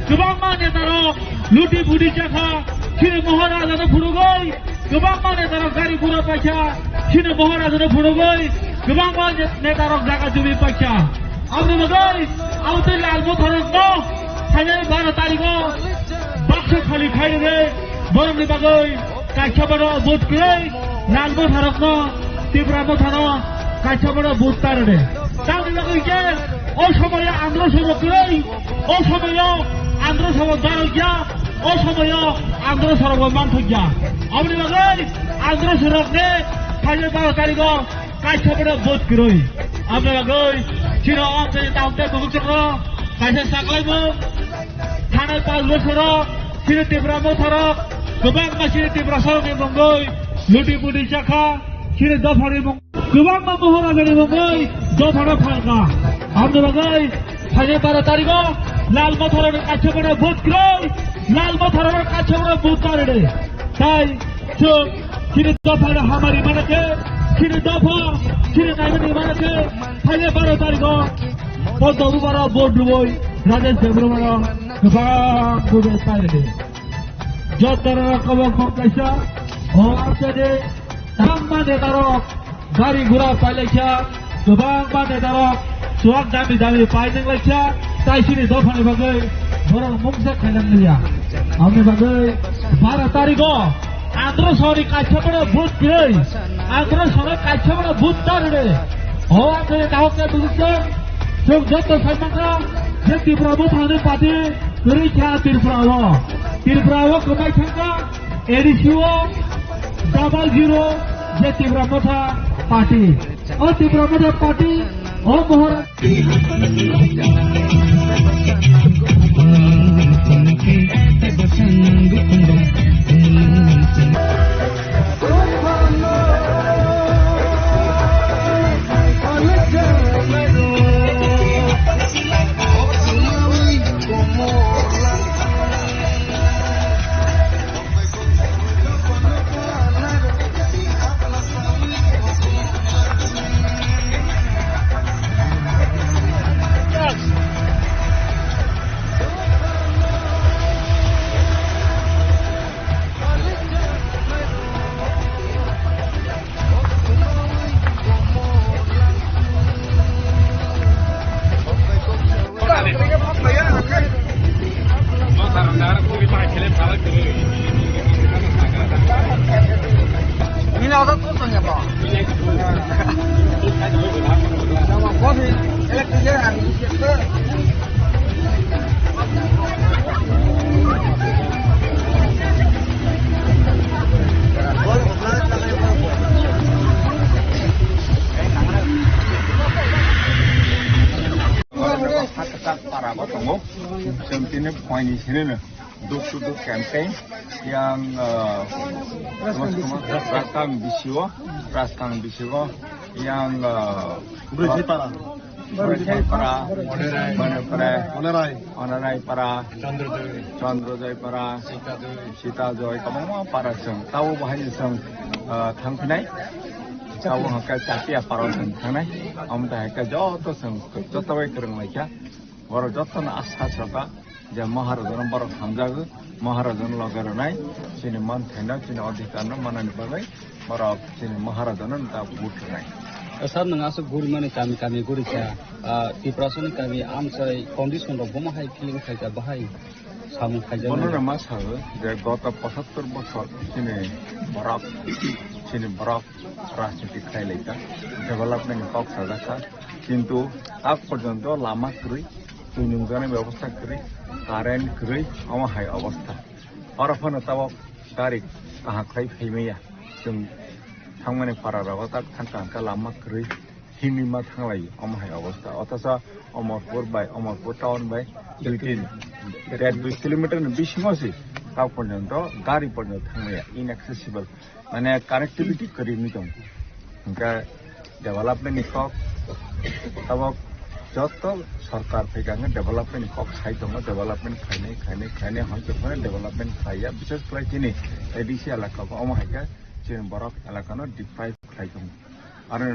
kwbangma netarok luti buti chakha, chini Maharajano phunugwi kwbangma netarok gari gura paikha, chini Maharajano phunugwi kwbangma netarok jaga jumi paikha. Aboni bagwi abotwi Lal Motharokno phainai baro tarigo baksa khali khairwgwi borokni bagwi kaisa bono vote kwrwi Lal Motharokno, Tipra Mothano kaisa bono vote ta rwdi. Tamni bagwi khe o somoyo andro sorok kwrwi, o somoyo andro sorok barokya, o somoyo andro sorokbo manthokya. Aboni bagwi andro sorokni phainai baro tarigo kaisa bono vote kwrwi. Aboni bagwi chini o amchaini tahuk tei bukukrokno kaisa saklaimung thanai panch bosoro chini Tipra Motharok kwbangma chini Tiprasarokni mungwi luti puti chakha, chini dophani mung kwbangma Maharajani mungwi dophano phalkha. Aboni bagwi phainai baro tarigo Lal Motharokno kaisa bono vote kwrwi, Lal Motharokno kaisa bono vote ta rwdi. Tai chwng chini dophano hamari mana khe, chini dopha chini naimani mana khe, phainai baro tarigo poddo bumaro vote rwui Rajesh Debbarmano kwbang vote pairwdi. Jotono kobok bong kaisa, o amchaini tangma netarok gari gura pailaikha, kwbangma netarok chuak dami dami painwnglaikha, tai chini dophani bagwi borok mungsa khainang liya. Aboni bagwi baro tarigo andro sorokni kaisa bono vote kwrwi, andro sorokni kaisa bono vote ta rwdi. O amchaini tahuk tei bukukrok chwng joto sai mankha je Tipra Mothani party kwrwi kha Tripura o. Tripura o kwbai thangkha A D C o double zero je Tipra Motha party. O Tipra Motha party, o Mohora. Para bo tongo, chwng tini phoini sinino door to door campaign yang, ah, Rastang bisio, Rastang bisio yang, ah, Bwrwi para. Bwrwi para, Bwrwi para, Onorai. Onorai para, Chandra Joy. Chandra Joy para, Sita Joy. Sita Joy, kwbangma para chwng. Tabo bahai ni chwng, ah, thangphinai. Tabo hwnkhe Chatiya para chwng thangnai. Omo tei hai khe joto chwng, joto bai kwrwng lai kha. Borok jotono asa soka je Maharajano borok hamjago, Maharajano loge rwnai, chini manthaino, chini adhikarno manani bagwi borok chini Maharajano da vote rwnai. Sir, nwng aswk gurimani kami kami guri kha, ah, Tiprasani kami amchai condition rok bomo hai feeling khaikha, bahai samung khaijak. Bono nai. Rwma sao je goto pochattor bochor chini borok, chini borok rajniti khlai lai kha, development ni kok sajak kha, kintu tak porjonto lama kwrwi, twi nungjaknai bebostha kwrwi, current kwrwi, omo hai obostha. Oro phano tabok Gari kaham khlai phaimaya. Chwng thangmani para rogo tak thangka hwnkha lama kwrwi hinwi ma thanglai omo hai obostha. Othocho Omorpur bai, Omorpur town bai dui tin, der dui kilometer ni bisingo se ta porjonto gari porjonto thangmaya, inaccessible. Mane connectivity kwrwi wngwi tongo. Hwnkhe development ni kok tabok joto sorkar phaikha hwnkhe development ni kok sai tongo, development khainai, khainai, khainai, hwnkhe phano development khlaiya, bises khlai chini A D C elaka o, omo hai khe chini borok elaka no deprive khlai tongo. Aro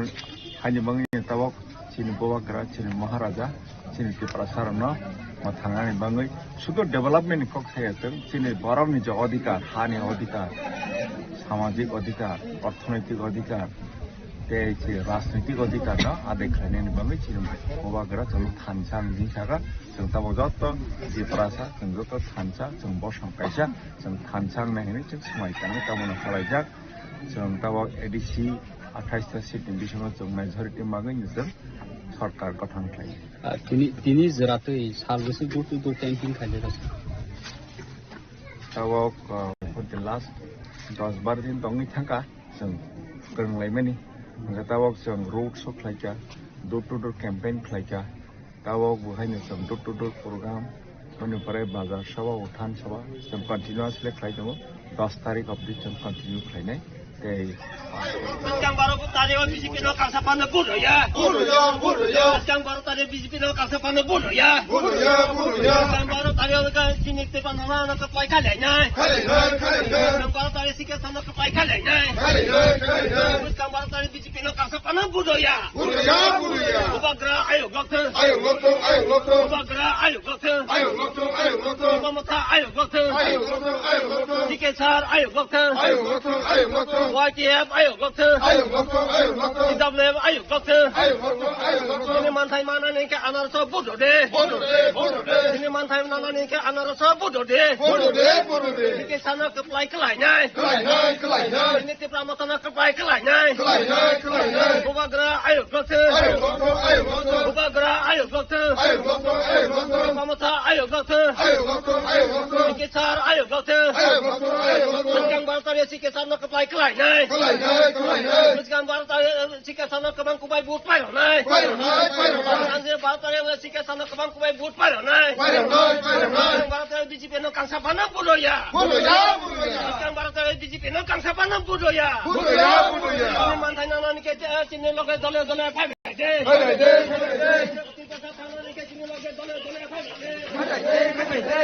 haini bagwi tabok chini Bubagra, chini Maharaja, chini Tiprasa rokno ma thangnani bagwi sudu development ni kok saya chwng, chini borokni je odhikar, hani odhikar, samajik odhikar, orthonoitik odhikar, tei se rajnoitik odhikar no adai khlainani bagwi chini Bubagra chwng thansa wngwi saka, chwng tabok joto Tiprasa, chwng joto thansa, chwng bosong kaisa, chwng thansa wngnai hinwi chwng swmai tangwi tamo no salaijak. Chwng tabok A D C athais ta seat ni bisingo chwng majority magwi ni chwng sorkar gothon khlai. Ah, tini, tini jora twi sal bwswk door to door campaign khaijak. Tabok, ah, for the last dos bar din tongwi thangkha chwng kwrwng laimani. Hwnkhe tabok chwng road show khlaikha, door to door campaign khlaikha. Tabok bo haino chwng door to door program, boni pore bazar saba, uthan saba, chwng continuously khlai tongo, dos tarik obdi chwng continue khlainai. Tei Bwskang baro tario B J P no kangsa phano vote hoya. Vote hoya, vote hoya. Bwskang baro tario B J P no kangsa phano vote hoya. Vote hoya, vote hoya. Bwskang baro tario ka chini tepa nana na ka pai khalai nai. Khalai nai, khalai nai. Bwskang baro tario sikhe sana ka pai khalai nai. Khalai nai, khalai nai. Bwskang baro tario B J P no kangsa phano vote hoya. Buruya, buruya. Bubagra ayok lokthwng. Ayok lokthwng, ayok lokthwng. Bubagra ayok lokthwng. Ayok lokthwng, ayok lokthwng. Mamata ayok lokthwng. Ayok lokthwng, ayok lokthwng. C K sir ayok lokthwng. Ayok lokthwng, ayok lokthwng. Y T F ayok lokthwng. Ayok lokthwng, ayok lokthwng. T W F ayok lokthwng. Ayok lokthwng, ayok lokthwng. Chini manthai manani khe anarso vote de. Vote de, vote de. Chini manthai manani khe anarso vote de. Vote de, vote de. C K sir no kwplai kwlai nai. Kwlai nai, kwlai nai. Chini Tipra Motha no kwplai kwlai nai. Kwlai nai, kwlai nai. Bubagra ayok lokthwng. Ayok lokthwng, ayok lokthwng. Bubagra ayok lokthwng. Ayok lokthwng, ayok lokthwng. Mamata ayok lokthwng. Ayok lokthwng, ayok lokthwng. C K sir ayok lokthwng. Ayok lokthwng, ayok lokthwng. Bwskang baro tario C K sir no kwplai kwlai nai. Kwlai nai, kwlai nai. Bwskang baro tario C K sir no kwbang kubai vote pairok nai. Pairok nai, pairok nai. Sanjay baro tario C K sir no kwbang kubai vote pairok nai. Pairok nai, pairok nai. Bwskang baro tario B J P no kangsa phano vote hoya. Vote hoya, vote hoya. Bwskang baro tario B J P no kangsa phano vote hoya. Vote hoya, vote hoya. Chini manthai nanani khe, eh, chini loge dole dole phai bai de. Phai bai de, phai bai de. Chini loge dole dole phai bai de. Phai bai de, phai bai de.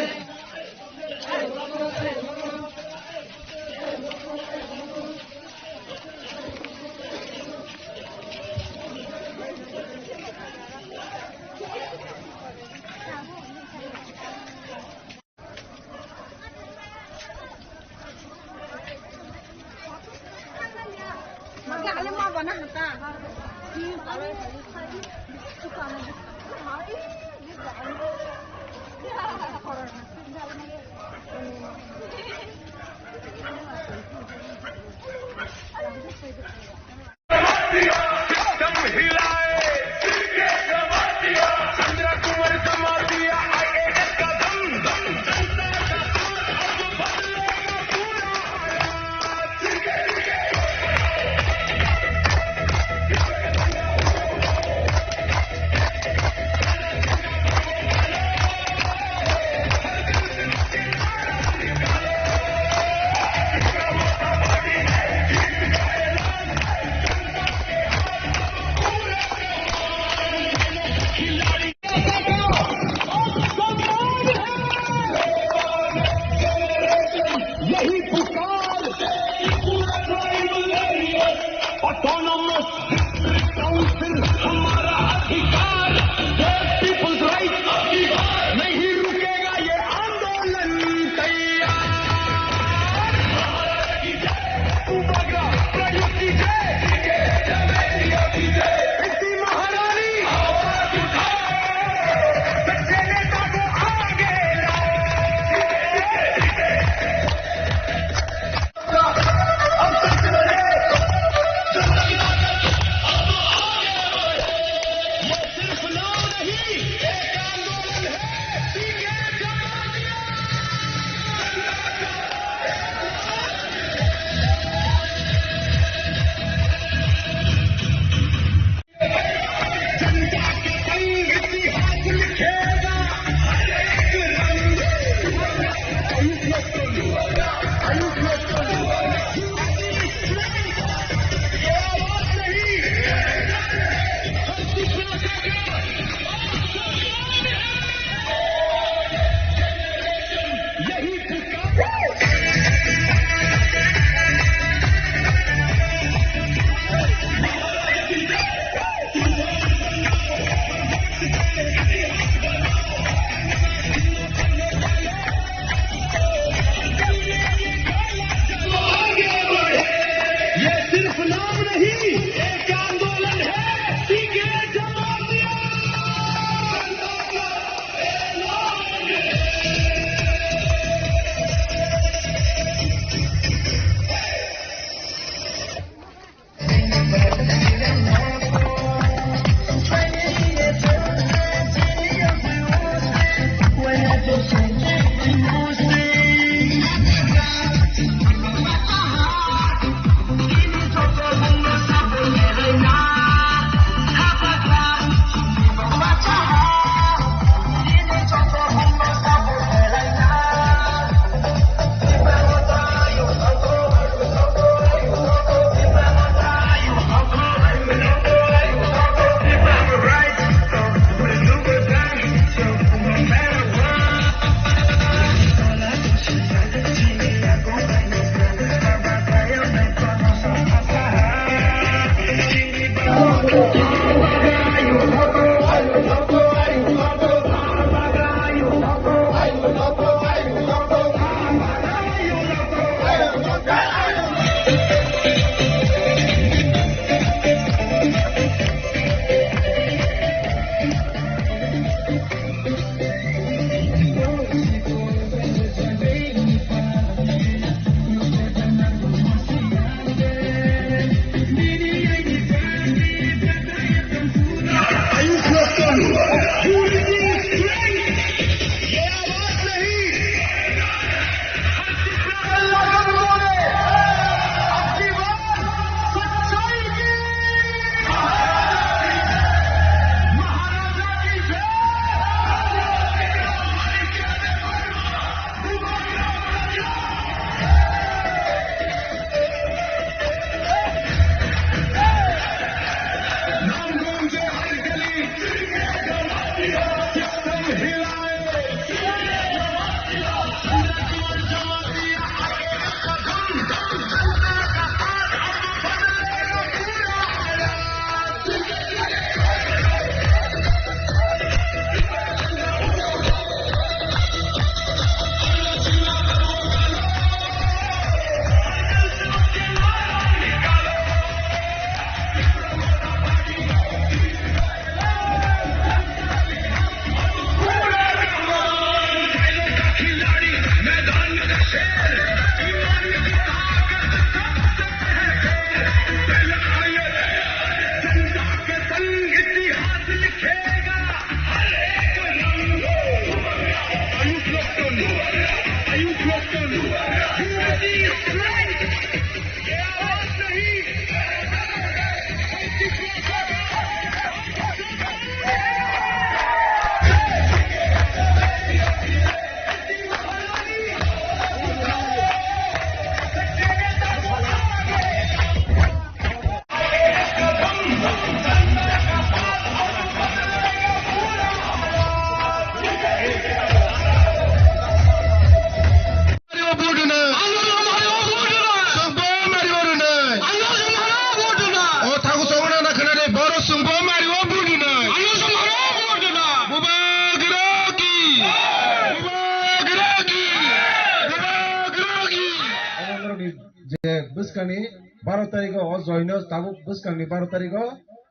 Je bwskangni baro tarikh o, o joino tabuk bwskangni baro tarikh o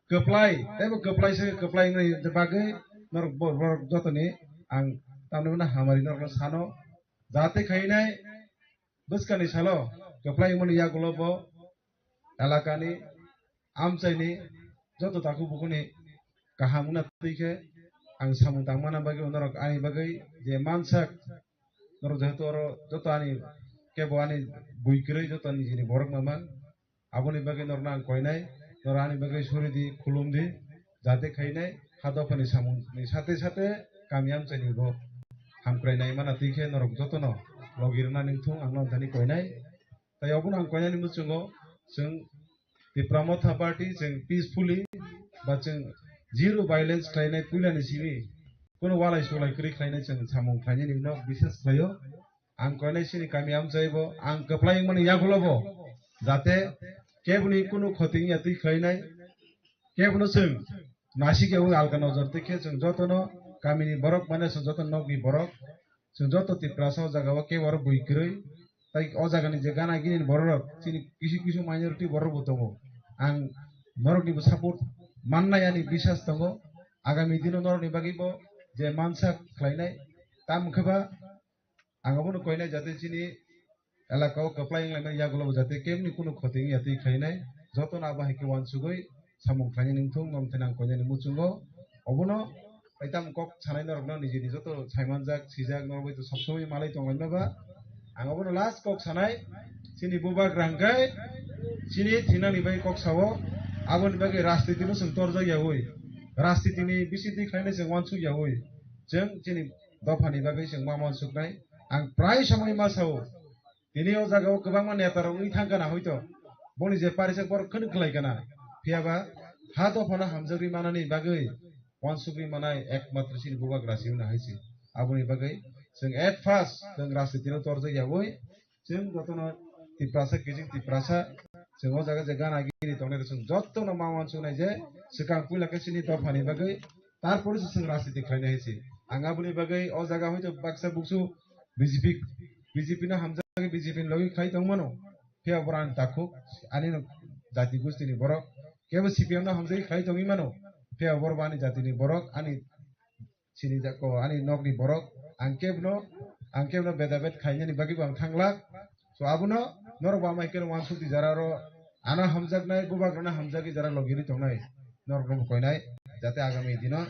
kwplai, teibo kwplai se kwplai wngni bagwi norok bo-, borok jotoni ang tamni hwnna hamari norokno sano, jate khainai bwskangni salo kwplai wngmani yagulo bo elakani amchaini joto takhuk bukhukni kaham wngna twi khe ang samung tangmana bagwi norok ani bagwi je mansak norok jehetu oro joto ani kebo ani bui kwrwi joto nijini borok mama aboni bagwi norokno ang koinai norok ani bagwi suri di khulum di jate khainai ha dophani samung ni sate sate kami amchaini bo hamkrai nai mana twi khe norok jotono logi rwna ningthung ang norok thani koinai. Tai obono ang koinani muchungo chwng Tipra Motha Party chwng peacefully ba chwng zero violence khlainai puilani simi kunu walai sulai kwrwi khlainai chwng samung khlainani no biswas khlaio. Ang koinai sini kami amchai bo ang kwplai wngmani yagulo bo jate keboni kunu khoti wngya twi khlainai. Kebono chwng naisik ya wng alka nojor twi khe chwng jotono kamini borok mane chwng joto nokni borok chwng joto Tiprasa o jaga o kebo oro bui kwrwi tai o jagani je gana gini borok rok chini kisu kisu minority borok bo tongo. Ang norokni bo support mannai ani biswas tongo. Agami dino norokni bagwi bo je mansa khlainai tam wngkhe ba Ang abono koinai jate chini elaka o kwplai wnglaimani yagulo bo jate kebni kunu khoti wngya twi khlainai. Jotono abo hai khe uansugwi samung khlainai nungthung, norok thani ang koinani muchungo. Obono taitam kok sanai norokno nijini joto saimanjak, sijak, norok bai to sob somoi malai tonglaima ba. Ang obono last kok sanai, chini bubagra hwnkhe chini thinani bai kok sao, aboni bagwi rajniti no chwng torjak yaui, rajniti ni bisingtwi khlainai chwng uansuk yaui, chwng chini dophani bagwi chwng ma uansuknai. Ang prai somoi ma sao, tini o jaga o kwbangma neta rok wngwi thangkha na hoito, boni je parijak borok khwnwi khlai kana, phiyaba ha dophano hamjagwi manani bagwi uansugwi manai ekmatro chini bubagra se wngna hai se. Aboni bagwi chwng at first chwng rajniti no torjak yaui, chwng jotono Tiprasa kiching Tiprasa, chwng o jaga je gana gini tongnai rok chwng jotono ma uansuknai je swkang puila khe chini dophani bagwi, tarpore se chwng rajniti khlainai hai se. Ang aboni bagwi o jaga hoito baksa buksu B J P, B J P no hamjagwi B J P ni logi khlai tongmano. Phiya borok ani takhuk, ani no jati gosti ni borok. Kebo C P M no hamjagwi khlai tongwi mano. Phiya borok bo ani jati ni borok, ani sini jako, ani nok ni borok. Ang kebo no, ang kebo no beda bet khainani bagwi bo ang thanglak. So abono norok bo amai keno uansuk di jara ro ano hamjaknai, bubagra no hamjagwi jara logi ri tongnai. Norok no bo koinai, jate agami dino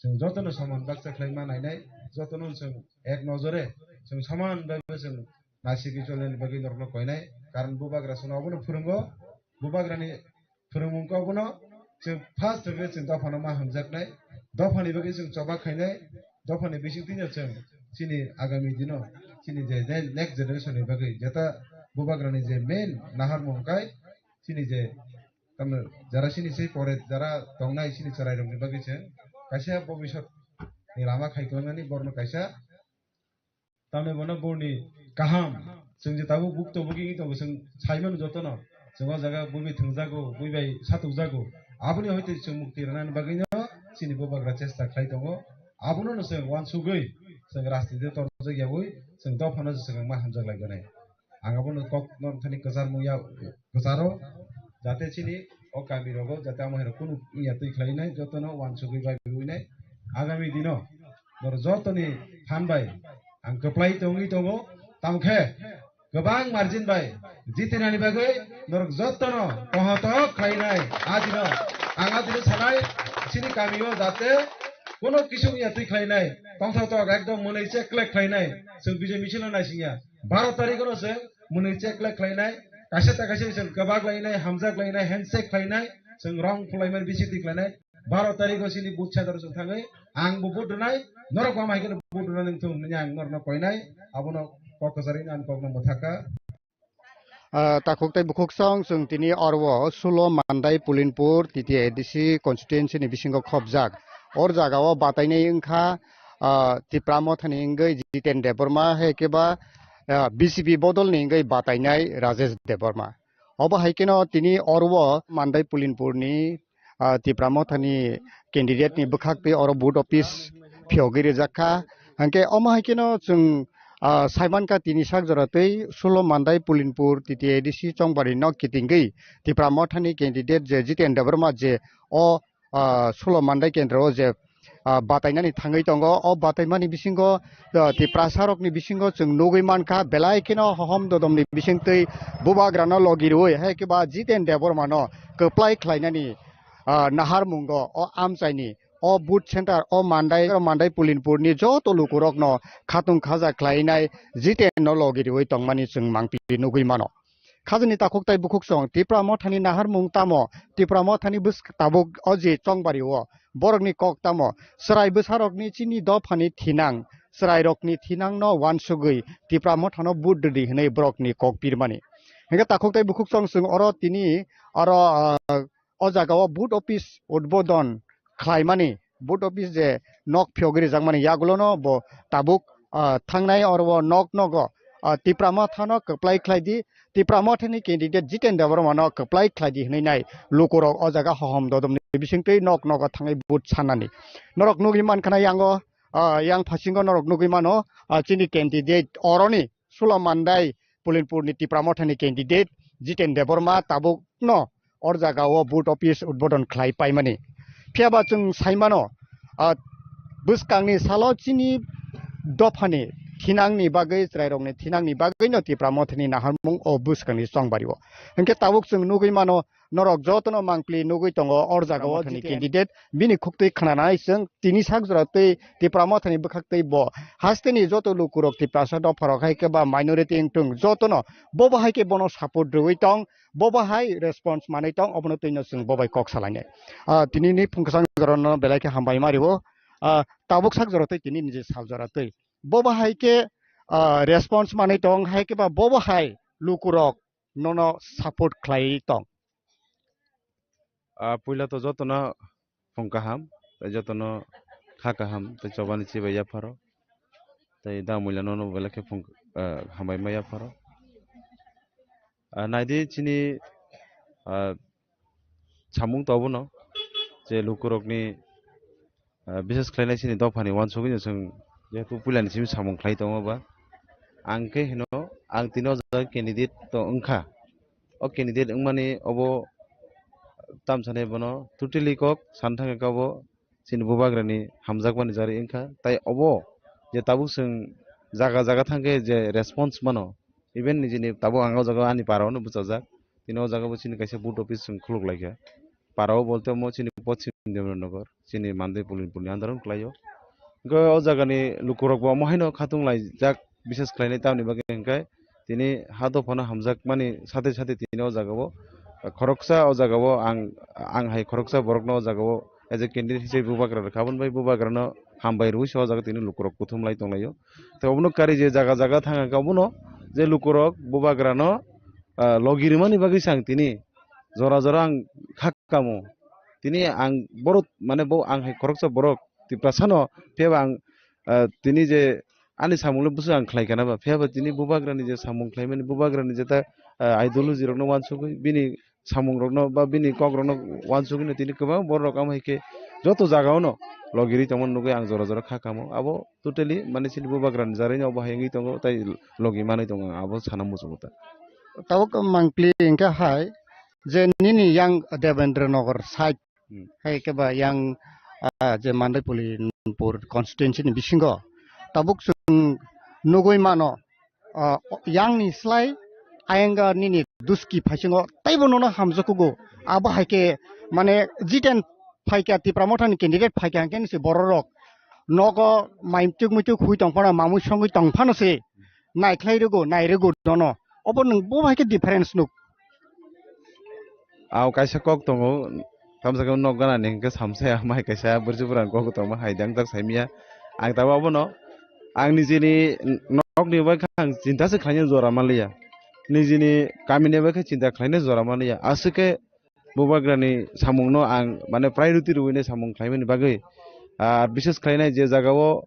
chwng joto no soman baksa khlai ma nainai, joto no chwng ek nojore chwng soman bagwi chwng naisingwi cholnani bagwi norokno koinai. Karon bubagra chwngno obono phwrwngo, bubagrani phwrwngmung khe obono chwng first hwnkhe chwng dophano ma hamjaknai, dophani bagwi chwng choba khainai, dophani bisingtwino chwng chini agami dino chini je ne-, next generation ni bagwi jeta bubagrani je main naharmung kai chini je tamno jara chini se pore jara tongnai chini chwrairokni bagwi chwng kaisa bobisot ni lama khai kwlangnani borokno kaisa tamni bono borni kaham. Chwng je tabuk bukto bugi wngwi tongo, chwng sai mano jotono. Chwng o jaga bubi thwngjago, bubi bai satukjago. Aboni hoite chwng mukti rwnani bagwino chini bubagra chesta khlai tongo. Abono no chwng uansugwi chwng rajniti torjak yaui chwng dophano se chwng ma hamjak lai gwnai. Ang abono kok norok thani kwchar mungya kwcharo, jate chini o kami rogo jate amo hai rok kunu wngya twi khlai nai, jotono uansugwi bai bai nai. Agami dino norok jotoni phan bai ang kwplai tongwi tongo, tamkhe kwbang margin bai jitinani bagwi norok jotono kohotok khlai nai. A dino ang a dino sanai, chini kamio jate kono kisung ya twi khlai nai, tongthok tok ekdom mwnwi check clack khlai nai, chwng bijai misil no naising ya. Baro tarikh no chwng mwnwi check clack khlai nai, kaisa ta kaisa chwng kwbak lai nai, hamjak lai nai, handshake khlai nai, chwng rong phulai mani bisi twi khlai nai. Baro tarikh o chini booth center o chwng thangwi ang bo vote rwnai, norok bo ama hai kheno vote rwnai nang thung hwnwi ang norokno koinai, abono kok kwcharwi ang kokno mwthakha. Ah, takhuk tei bukhuk song chwng tini oro o Sulo Mandai Pulinpur T T A D C constituency ni bisingo khopjak. Or jaga o batainai wngkha, ah, Tipra Mothani wngwi Jiten Debbarma hai khe ba, ah, B C P bodol ni wngwi batainai Rajesh Debbarma. Obo hai kheno tini oro o Mandai Pulinpur ni ah, Tipra Mothani candidate ni bwkhak twi oro vote office phiyogwi rijak kha. Hwnkhe omo hai kheno chwng, ah, saimankha tini sak jora twi Sulo Mandai Pulinpur T T A D C Chongbari no kitingwi Tipra Mothani candidate je Jiten Debbarma je o, ah, Sulo Mandai kendro o je, ah, batainani thangwi tongo. O bataimani bisingo, ah, Tiprasa rokni bisingo chwng nugwi mankha belai kheno hohom dodomni bisingtwi bubagrano logi rwui hai khe ba Jiten Debbarmano kwplai khlainani, ah, naharmungo o amchaini o booth center o Mandai, Mandai Pulinpurni joto lukurokno khatung khaja khlainai Jitenno logi rwui tongmani chwng mangpili nugwi mano. Khajani takhuk tai bukhuk song Tipra Mothani naharmung tamo, Tipra Mothani bwsk tabuk o je Chongbari o borokni kok tamo, chwrai bwsarokni chini dophani thinang, chwrairokni thinangno uansugwi Tipra Mothano vote rwdi hwnwi borokni kok pirmani. Hingke takhuk tai bukhuk song chwng oro tini oro, ah, o jaga o vote office udbodon khlaimani, vote office je nok phiyogwi rijakmani yagulono bo tabuk, ah, thangnai oro o nok nogo, ah, Tipra Mothano kwplai khlaidi, Tipra Mothani candidate Jiten Debbarmano kwplai khlaidi hwnwi nai lukurok o jaga hohom dodomni bisingtwi nok nogo thangwi vote sanani. Norok nugwi mankha na yango, ah, yang phasingo norok nugwi mano, ah, chini candidate oroni Sulo Mandai Pulinpurni Tipra Mothani candidate Jiten Debbarma tabukno or jaga o vote office udbodon khlai paimani. Phiyaba chwng saimano, ah, bwskangni salo chini dophani thinangni bagwi, chwrairokni thinangni bagwino Tipra Mothani naharmung o bwskangni chongbario. Hinkhe tabuk chwng nugwi mano, norok jotono mangpli nugwi tongo or jagao Tipra Mothani candidate, bini khuktwi khnanai chwng tini sak jora twi Tipra Mothani bwkhaktwi bo hasteni joto lukurok Tiprasa dopharok hai khe ba minority wngthung jotono bo bahai khe bono support rwui tong, bo bahai response manwi tong, obono twino chwng bo bai kok salainai. Ah, tinini phung kwchang jorano belai khe hambai ma rwo. Ah, tabuk sak jora twi tini niji sal jora twi. Bo bahai khe, ah, response manwi tong, hai khe ba bo bahai lukurok nono support khlai tong. Ah, puila to jotono phung kaham, tei jotono kha kaham, tei chobani chibai yapharo, tei da muila nono belai khe phung, ah, hambai ma yapharo. Ah, naidi chini, ah, samung to obono je lukurokni, ah, bises khlainai chini dophani uansugui no chwng jehetu puilani simi samung khlai tongo ba, ang khe hino ang tini o jaga candidate to wngkha. O candidate wngmani obo tamsani bono totally kok san thangkhe obo chini bubagrani hamjakmani jari wngkha. Tai obo je tabuk chwng jaga jaga thangkhe je response mano, even nijini tabuk ang o jaga ani para-o no bwchajak, tini o jaga bo chini kaisa vote office chwng khuluk laikha. Para-o bolte omo chini Poschim Debendranagar, chini Mandai Pulin Pulni under o klaio. Hwnkhe o jagani lukurok bo omo haino khatung laijak, bises khlainai tamni bagwi hwnkhe tini ha dophano hamjakmani sathe sathe tini o jagao khoroksa o jagao ang, ang hai khoroksa borokno o jagao as a candidate hisabe bubagra rwkha, aboni bai bubagrano hambai rwui se o jaga tini lukurok kuthum lai tonglaio. Tei obono kari je jaga jaga thang kha obono je lukurok bubagrano, ah, logi rwmani bagwi se ang tini jora jora ang kha kamo. Tini ang borok, mane bo ang hai khoroksa borok Tiprasano, phiyaba ang, ah, tini je ani samungno bwswk ang khlai kana ba, phiyaba tini bubagrani je samung khlaimani, bubagrani je ta, ah, ideology rokno uansugwi bini samungrokno ba bini kokrokno uansugwino tini kwbang bororok amo hai khe joto jagaono logirwi tongmani nugwi ang jora jora kha kamo. Abo totally mane chini bubagrani jarino obo hai wngwi tongo, tai logi manwi tongo, ang abo sana muchungo ta. Tabuk mangpli hwnkhe hai je nini yang Devendra Nagar side Hmm. hai khe ba yang, ah, je Mandai Pulin Pur constituency ni bisingo tabuk chwng nugwi mano, ah, yang ni slai ayang nini duski phaisingo taibo nono hamjakgo. Abo hai khe mane jiten phaikha Tipra Motha ni candidate phaikha hwnkhe nisi bororok nogo maituk muituk hui tong phano, mamui songwi tong phano se naikhlai rwgo, nai rwgo nono. Obo nwng bo hai khe difference nuk. Aw kaisa kok tongo, tamsa khe nok gana ni hwnkhe samsaya mai kaisa bwrwswk bwrang kok tongma hai dang tak saimaya. Ang tabuk abono ang nijini nokni bai khe ang chinta se khlaina jora manliya, nijini kamini bai khe chinta khlaina jora manliya. Aswk khe bubagrani samungno ang mane priority rwui nai samung khlaimani bagwi. Ar bises khlainai je jagao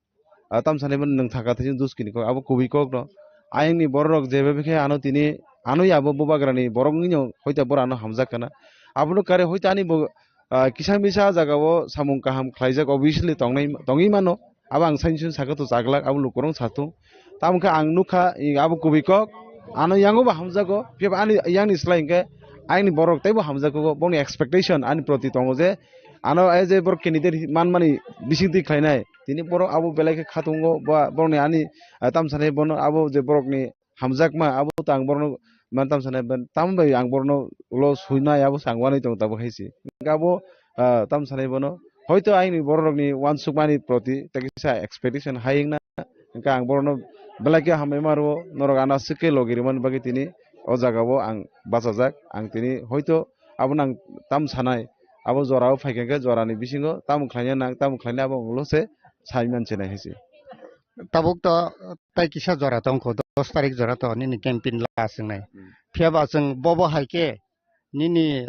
ah, tamsani bo nwng thaka thaichung duskini kok, abo kubui kokno. Ayangni bororok jeba khe ano tini, ano ya abo bubagrani borok wngno hoita boro ano hamjak kana. Abono kare hoita ani bo, ah, kisa misa jagao samung kaham khlaijak, obviously tongnai, tongwi mano. Abo ang saini sini sakha to chaglak, abo lukurok satung. Tamo khe ang nukha, i abo kubui kok, ano yango bo hamjago, phiya ani yangni slai hwnkhe ayangni borok teibo hamjago, boni expectation ani proti tongo je, ano ai je borok candidate manmani bisingtwi khlainai, tini borok abo belai khe khatungo, ba borokni ani, ah, tamsanai bono abo je borokni hamjakma abo to ang borokno man tamsanai ban, tamo bai ang borokno ulo suinai abo se ang wanwi tongo tabuk hai se. Hwnkhe abo, ah, tamsanai bono hoito aini bororokni uansukmani proti tei kisa expectation hai wngna, hwnkhe ang borokno belai khe hambai ma rwo, norok ano aswk khe logi rwmani bagwi tini o jagao ang bachajak. Ang tini hoito abono ang tamo sanai, abo jorao phaikha khe jorani bisingo tamo khlaina nang, tamo khlaina abo ang ulo se sai man chinai hai se. Tabuk to tai kisa jora tongkho, dos tarik jora to nini campaign last wngnai. Hmm. Phiya ba chwng bobo hai khe nini,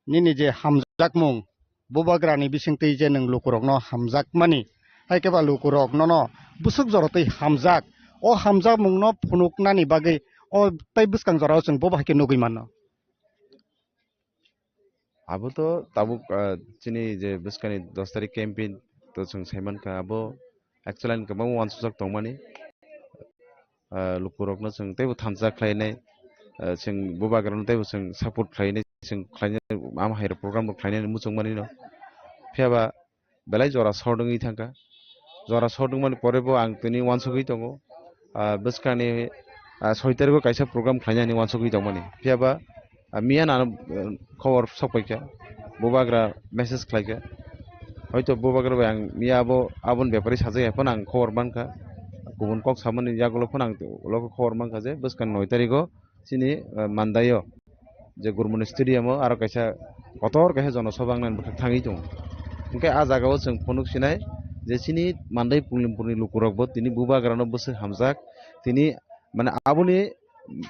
nini je hamjakmung, bubagrani bisingtwi je nwng lukurokno hamjakmani, hai khe ba lukurok nono bwswk jorotwi hamjak, o hamjakmungno phunuknani bagwi o tai bwskang jorao chwng bobo hai khe nugwi mano. Abo to tabuk, ah, chini je bwskani dos tarik campaign to chwng sai mankha, abo actually ani kwbangma uansukjak tongmani. Ah, lukurokno chwng teibo thansa khlainai, ah, chwng bubagrano teibo chwng support khlainai, chwng khlainai, ama hai rok program rok khlainani muchungmani no. Phiya ba belai jora short wngwi thangkha. Jora short wngmani pore bo ang tini uansugwi tongo. ah, bwskangni, ah, soi tarigo kaisa program khlainani uansugwi tongmani. Phiya ba, ah, miya nano, eh, khobor sokpaikha, bubagra message khlaikha. Hoito bubagra bai ang miya abo, aboni bepari sajak ya phano ang khobor mankha. Kubun kok samani yagulo phano ang ulo khobor mankha je bwskang noi tarigo chini, eh, Mandaio je Gurmani Stadium o aro kaisa kotor kaisa jonosobha wngnani bwkhak thangwi tongo. Hwnkhe ah jagao chwng phunuk sinai je chini Mandai Pulimpurni lukurokbo tini bubagrano bwswk hamjak, tini mane aboni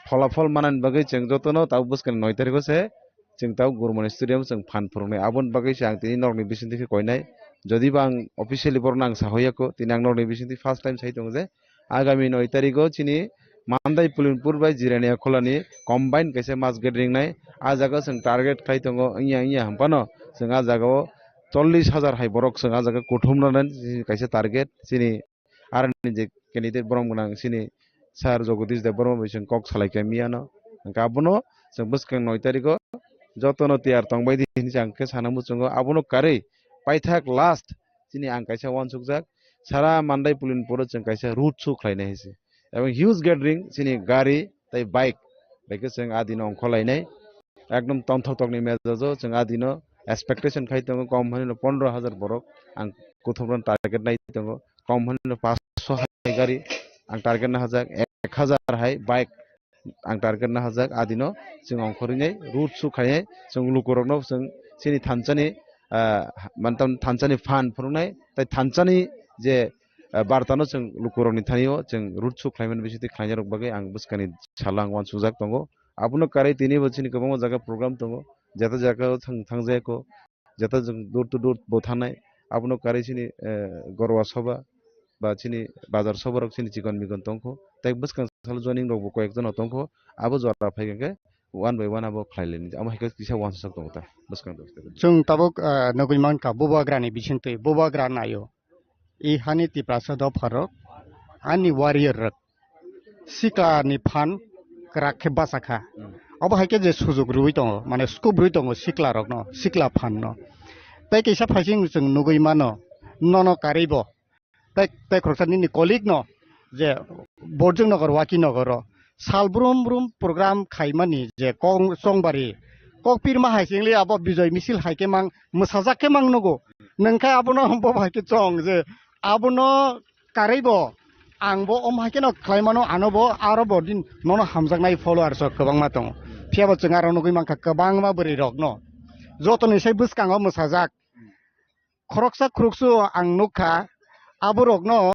pholafol manani bagwi chwng jotono tabuk bwskangni noi tarigo se chwng tabuk Gurmani Stadium chwng phan phuruknai. Aboni bagwi se ang tini norokni bisingtwi khe koinai. Jodi ba ang officially borokno ang sahoyakho, tini ang norokni bisingtwi first time sai tongo je agami noi tarigo chini Mandai Pulimpur bai Jirania Kholani combine kaisa mass gathering nai. Ah jaga chwng target khai tongo, wngya wngya hwnphano chwng ah jagao chollish hajar hai borok chwng ah jaga kuthumrani kaisa target chini aroni je candidate borom gwnang chini Sir Jagadish Debbarma bai chwng kok salaikha miyano. Hwnkhe abono chwng bwskang noi tarigo jotono tiyar tongbai di hinwi chwng khe sana muchungo. Abono karwi paithak last chini ang kaisa uansukjak, sara Mandai Pulimpuro chwng kaisa road show khlainai hai se. Ebong huge gathering chini gari tei bike bai khe chwng ah dino ongkhorlainai. Ekdom tongthok tokni mejajo chwng ah dino expectation khai tongo, kom hwnwi no pondro hajar borok ang kuthumrani target nai tongo, kom hwnwi no paanch sho hai gari ang target na hajak, ek hajar hai bike ang target na hajak. Ah dino chwng ongkhorwi nai road show khainai chwng lukurokno chwng chini thansani, ah, mantan thansani phan phunuknai tei thansani je, ah, bartano chwng lukurokni thanio chwng road show khlaimani bisingtwi khlainairok bagwi ang bwskangni salo ang uansukjak tongo. Abono karwi tinibo chini kwbangma jaga program tongo, jeta jagao thang-, thangjayakho, jeta jwng door to door bo thangnai. Abono karwi chini, eh, Gorwa Sabha ba chini Bazar Sabha rok chini chikon mikon tongkho, tei bwskang salo joining rokbo koyekjono tongkho. Abo jora phai hwnkhe one by one abo khlai lainai, amo hai khe kisa uansuk tongo ta bwskang rok. Chwng tabuk, ah, nugwi mankha bubagrani bisingtwi, bubagra naio. I hani Tiprasa dopharok, ani warrior rok, sikla ni phan kwrak khe bachakha. Hmm. Obo hai khe je sujuk rwui tongo, mane scope rwui tongo sikla rokno, sikla phan no. Tei kisa phaising chwng nugui mano, nono karwi bo. Tei, tei khoroksa nini colleague no je Borjong Nogor, Waki Nogor o sal brum brum program khaimani je kong-, chongbari kokpirma hai singli abo bijoi misil hai khe mang mwsajak khe mang nugo. Nwng khe abono bo hai khe chong je abono karwi bo ang bo om hai kheno khlai mano, ano bo aro bo din nono hamjaknai followers rok kwbangma tongo. Phiya bo chwng aro nugui mankha kwbangma bwrwi rokno jotoni sai bwskango mwsajak. Khoroksa khoroksa ang nukha, aborokno